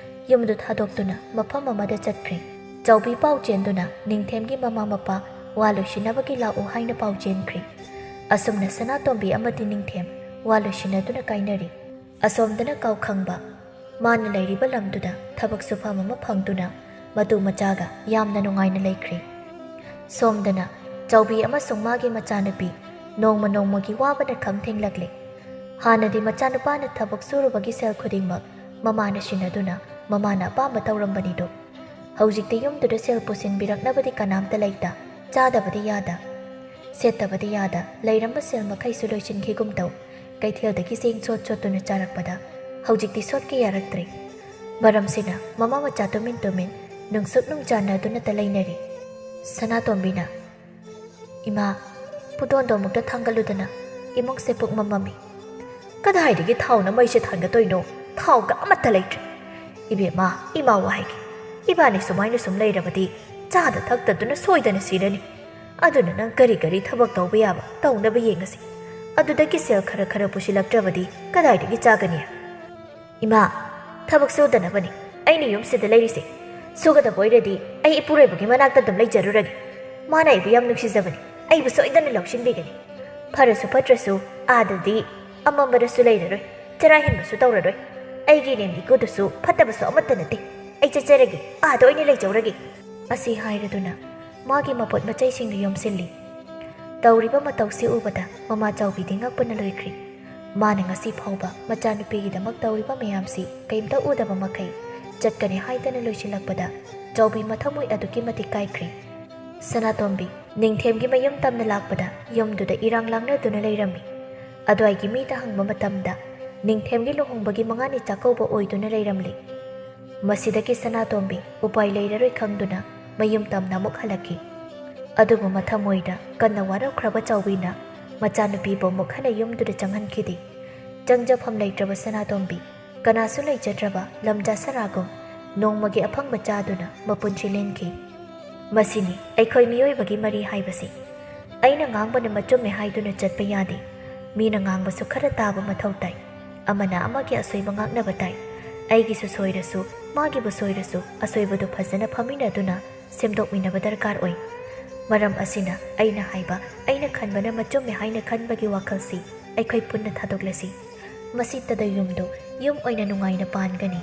ꯌꯨꯝꯗꯨ ꯊꯥꯗꯣꯛꯇꯨꯅ ꯃꯐꯝ ꯑꯃꯗ ꯆꯠꯈ꯭ꯔꯦ꯫ ꯆꯥꯎꯕꯤ ꯄꯥꯎ ꯆꯦꯟꯗꯨꯅ ꯅꯤꯡꯊꯦꯝꯒꯤ ꯃꯃꯥ ꯃꯄꯥ ꯋꯥ ꯂꯣꯏꯁꯤꯟꯅꯕꯒꯤ ꯂꯥꯛꯎ ꯍꯥꯏꯅ ꯄꯥꯎ ꯆꯦꯟꯈ꯭ꯔꯦ꯫ ꯑꯁꯨꯝꯅ ꯁꯅꯥꯇꯣꯝꯕꯤ ꯑꯃꯗꯤ ꯅꯤꯡꯊꯦꯝ ꯋꯥ ꯂꯣꯏꯁꯤꯟꯅꯗꯨꯅ ꯀꯥꯏꯅꯔꯤ꯫ ꯑꯁꯣꯝꯗꯅ ꯀꯥꯎꯈꯪꯕ ꯃꯥꯅ ꯂꯩꯔꯤꯕ ꯂꯝꯗꯨꯗ ꯊꯕꯛ ꯁꯨꯐꯝ ꯑꯃ ꯐꯪꯗꯨꯅ ꯃꯇꯨ ꯃꯆꯥꯒ ꯌꯥꯝꯅ ꯅꯨꯡꯉꯥꯏꯅ ꯂꯩꯈ꯭ꯔꯦ꯫ ꯁꯣꯝꯗꯅ ꯆꯥꯎꯕꯤ ꯑꯃꯁꯨꯡ ꯃꯥꯒꯤ ꯃꯆꯥꯅꯨꯄꯤ ꯅꯣꯡꯃ ꯅꯣꯡꯃꯒꯤ ꯋꯥꯕꯅ ꯈꯝ ꯊꯦꯡꯂꯛꯂꯦ꯫ ꯍꯥꯟꯅꯗꯤ ꯃꯆꯥꯅꯨꯄꯥꯅ ꯊꯕꯛ ꯁꯨꯔꯨꯕꯒꯤ ꯁꯦꯜ ꯈꯨꯗꯤꯡꯃꯛ ꯃꯃꯥꯅ ꯁꯤꯟꯅꯗꯨꯅ ꯃꯃꯥꯅ ꯑꯄꯥꯝꯕ ꯇꯧꯔꯝꯕꯅꯤꯗꯣ, ꯍꯧꯖꯤꯛꯇꯤ ꯌꯨꯝꯗꯨꯗ ꯁꯦꯜ ꯄꯨꯁꯤꯟꯕꯤꯔꯛꯅꯕꯗꯤ ꯀꯅꯥꯝꯇ ꯂꯩꯇ, ꯆꯥꯗꯕꯗꯤ ꯌꯥꯗ, ꯁꯦꯠꯇꯕꯗꯤ ꯌꯥꯗ ꯂꯩꯔꯝꯕ ꯁꯦꯜ ꯃꯈꯩꯁꯨ ꯂꯣꯏꯁꯤꯟꯈꯤꯒꯨꯝ ꯇꯧ꯫ ꯀꯩꯊꯦꯜꯗꯒꯤ ꯆꯦꯡ ꯁꯣꯠ ꯁꯣꯠꯇꯨꯅ ꯆꯥꯔꯛꯄꯗ ꯍꯧꯖꯤꯛꯇꯤ ꯁꯣꯠꯀꯦ ꯌꯥꯔꯛꯇ꯭ꯔꯦ꯫ ꯃꯔꯝꯁꯤꯅ ꯃꯃꯥ ꯃꯆꯥ ꯇꯨꯃꯤꯟ ꯇꯨꯃꯤꯟ ꯅꯨꯡꯁꯨꯛ ꯅꯨꯡꯖꯥꯟꯅꯗꯨꯅꯇ ꯂꯩꯅꯔꯤ꯫ ꯁꯅꯥꯇꯣꯝꯕꯤꯅ, "ꯏꯃꯥ, ꯄꯨꯗꯣꯟꯗꯣ ꯑꯃꯨꯛꯇ ꯊꯥꯡꯒꯠꯂꯨꯗꯅ, ꯏꯃꯨꯡꯁꯦ ꯄꯨꯛꯃꯝ ꯃꯝꯃꯤ꯫" "ꯀꯗꯥꯏꯗꯒꯤ ꯊꯥꯎꯅ ꯃꯩꯁꯦ ꯊꯥꯡꯒꯠꯇꯣꯏꯅꯣ? ꯊꯥꯎꯒ ꯑꯃꯠꯇ ꯂꯩꯇ꯭ꯔꯦ꯫" "ꯏꯕꯦꯝꯃ, ꯏꯃꯥ ꯋꯥ ꯍꯥꯏꯒꯦ꯫ ꯏꯕꯥꯅꯤ ꯁꯨꯃꯥꯏꯅ ꯁꯨꯝ ꯂꯩꯔꯕꯗꯤ ꯆꯥꯗ ꯊꯛꯇꯗꯨꯅ ꯁꯣꯏꯗꯅ ꯁꯤꯔꯅꯤ꯫ ꯑꯗꯨꯅ ꯅꯪ ꯀꯔꯤ ꯀꯔꯤ ꯊꯕꯛ ꯇꯧꯕ ꯌꯥꯕ ꯇꯧꯅꯕ ꯌꯦꯡꯉꯁꯤ꯫ ꯑꯗꯨꯗꯒꯤ ꯁꯦꯜ ꯈꯔ ꯈꯔ ꯄꯨꯁꯤꯜꯂꯛꯇ꯭ꯔꯕꯗꯤ ꯀꯗꯥꯏꯗꯒꯤ ꯆꯥꯒꯅꯤ?" "ꯏꯃꯥ, ꯊꯕꯛ ꯁꯨꯗꯅꯕꯅꯤ ꯑꯩꯅ ꯌꯨꯝꯁꯤꯗ ꯂꯩꯔꯤꯁꯦ꯫ ꯁꯨꯒꯗꯕ ꯑꯣꯏꯔꯗꯤ ꯑꯩ ꯏꯄꯨꯔꯣꯏꯕꯒꯤ ꯃꯅꯥꯛꯇ ꯑꯗꯨꯝ ꯂꯩꯖꯔꯨꯔꯒꯦ꯫ ꯃꯥꯅ ꯑꯩꯕꯨ ꯌꯥꯝ ꯅꯨꯡꯁꯤꯖꯕꯅꯤ, ꯑꯩꯕꯨ ꯁꯣꯏꯗꯅ ꯂꯧꯁꯤꯟꯕꯤꯒꯅꯤ꯫ ꯐꯔꯁꯨ ꯐꯠꯇ꯭ꯔꯁꯨ ꯑꯥꯗꯗꯤ ꯑꯃꯝꯕꯗꯁꯨ ꯂꯩꯔꯔꯣꯏ, ꯆꯔꯥ ꯍꯦꯟꯕꯁꯨ ꯇꯧꯔꯔꯣꯏ꯫ ꯑꯩꯒꯤ ꯏꯅꯦꯝ ꯏꯀꯨꯗꯨꯁꯨ ꯐꯠꯇꯕꯁꯨ ꯑꯃꯠꯇ ꯅꯠꯇꯦ꯫ ꯑꯩ ꯆꯠꯆꯔꯒꯦ, ꯑꯥꯗ ꯑꯣꯏꯅ ꯂꯩꯖꯧꯔꯒꯦ꯫" ꯑꯁꯤ ꯍꯥꯏꯔꯗꯨꯅ ꯃꯥꯒꯤ ꯃꯄꯣꯠ ꯃꯆꯩꯁꯤꯡꯗꯨ ꯌꯣꯝꯁꯤꯜꯂꯤ꯫ ꯇꯧꯔꯤꯕ ꯃꯇꯧꯁꯤ ꯎꯕꯗ ꯃꯃꯥ ꯆꯥꯎꯕꯤꯗꯤ ꯉꯛꯄꯅ ꯂꯣꯏꯈ꯭ꯔꯤ꯫ ꯃꯥꯅ ꯉꯁꯤ ꯐꯥꯎꯕ ꯃꯆꯥꯅꯨꯄꯤꯒꯤꯗꯃꯛ ꯇꯧꯔꯤꯕ ꯃꯌꯥꯝꯁꯤ ꯀꯩꯝꯇ ꯎꯗꯕ ꯃꯈꯩ ꯆꯠꯀꯅꯤ ꯍꯥꯏꯗꯅ ꯂꯣꯏꯁꯤꯜꯂꯛꯄꯗ ꯆꯥꯎꯕꯤ ꯃꯊꯃꯣꯏ ꯑꯗꯨꯛꯀꯤ ꯃꯇꯤꯛ ꯀꯥꯏꯈ꯭ꯔꯦ꯫ ꯁꯅꯥꯇꯣꯝꯕꯤ ꯅꯤꯡꯊꯦꯝꯒꯤ ꯃꯌꯨꯝ ꯇꯝꯅ ꯂꯥꯛꯄꯗ ꯌꯨꯝꯗꯨꯗ ꯏꯔꯥꯡ ꯂꯥꯡꯅꯗꯨꯅ ꯂꯩꯔꯝꯃꯤ꯫ ꯑꯗ꯭ꯋꯥꯏꯒꯤ ꯃꯤꯗ ꯍꯪꯕ ꯃꯇꯝꯗ ꯅꯤꯡꯊꯦꯝꯒꯤ ꯂꯨꯍꯣꯡꯕꯒꯤ ꯃꯉꯥꯅꯤ ꯆꯥꯛꯀꯧꯕ ꯑꯣꯏꯗꯨꯅ ꯂꯩꯔꯝꯂꯤ꯫ ꯃꯁꯤꯗꯒꯤ ꯁꯅꯥꯇꯣꯝꯕꯤ ꯎꯄꯥꯏ ꯂꯩꯔꯔꯣꯏ ꯈꯪꯗꯨꯅ ꯃꯌꯨꯝ ꯇꯝꯅ ꯑꯃꯨꯛ ꯍꯜꯂꯛꯈꯤ꯫ ꯑꯗꯨꯕꯨ ꯃꯊꯃꯣꯏꯗ ꯀꯟꯅ ꯋꯥꯔꯧꯈ꯭ꯔꯕ ꯆꯥꯎꯕꯤꯅ ꯃꯆꯥꯅꯨꯄꯤꯕꯨ ꯑꯃꯨꯛ ꯍꯟꯅ ꯌꯨꯝꯗꯨꯗ ꯆꯪꯍꯟꯈꯤꯗꯦ꯫ ꯆꯪꯖꯐꯝ ꯂꯩꯇ꯭ꯔꯕ ꯁꯅꯥꯇꯣꯝꯕꯤ ꯀꯅꯥꯁꯨ ꯂꯩꯖꯗ꯭ꯔꯕ ꯂꯝꯖꯥ ꯁꯔꯥꯒꯨꯝ ꯅꯣꯡꯃꯒꯤ ꯑꯐꯪꯕ ꯆꯥꯗꯨꯅ ꯃꯄꯨꯟꯁꯤ ꯂꯦꯟꯈꯤ꯫ ꯃꯁꯤꯅꯤ ꯑꯩꯈꯣꯏ ꯃꯤꯑꯣꯏꯕꯒꯤ ꯃꯔꯤ ꯍꯥꯏꯕꯁꯤ꯫ ꯑꯩꯅ ꯉꯥꯡꯕꯅ ꯃꯆꯨꯝꯃꯦ ꯍꯥꯏꯗꯨꯅ ꯆꯠꯄ ꯌꯥꯗꯦ꯫ ꯃꯤꯅ ꯉꯥꯡꯕꯁꯨ ꯈꯔ ꯇꯥꯕ ꯃꯊꯧ ꯇꯥꯏ꯫ ꯑꯃꯅ ꯑꯃꯒꯤ ꯑꯁꯣꯏꯕ ꯉꯥꯛꯅꯕ ꯇꯥꯏ꯫ ꯑꯩꯒꯤꯁꯨ ꯁꯣꯏꯔꯁꯨ, ꯃꯥꯒꯤꯕꯨ ꯁꯣꯏꯔꯁꯨ, ꯑꯁꯣꯏꯕꯗꯨ ꯐꯖꯅ ꯐꯝꯃꯤꯟꯅꯗꯨꯅ ꯁꯦꯝꯗꯣꯛꯃꯤꯟꯅꯕ ꯗꯔꯀꯥꯔ ꯑꯣꯏ꯫ ꯃꯔꯝ ꯑꯁꯤꯅ ꯑꯩꯅ ꯍꯥꯏꯕ, ꯑꯩꯅ ꯈꯟꯕꯅ ꯃꯆꯨꯝꯃꯦ ꯍꯥꯏꯅ ꯈꯟꯕꯒꯤ ꯋꯥꯈꯜꯁꯤ ꯑꯩꯈꯣꯏ ꯄꯨꯟꯅ ꯊꯥꯗꯣꯛꯂꯁꯤ꯫ ꯃꯁꯤꯇꯗ ꯌꯨꯝꯗꯨ ꯌꯨꯝ ꯑꯣꯏꯅ ꯅꯨꯡꯉꯥꯏꯅ ꯄꯥꯟꯒꯅꯤ꯫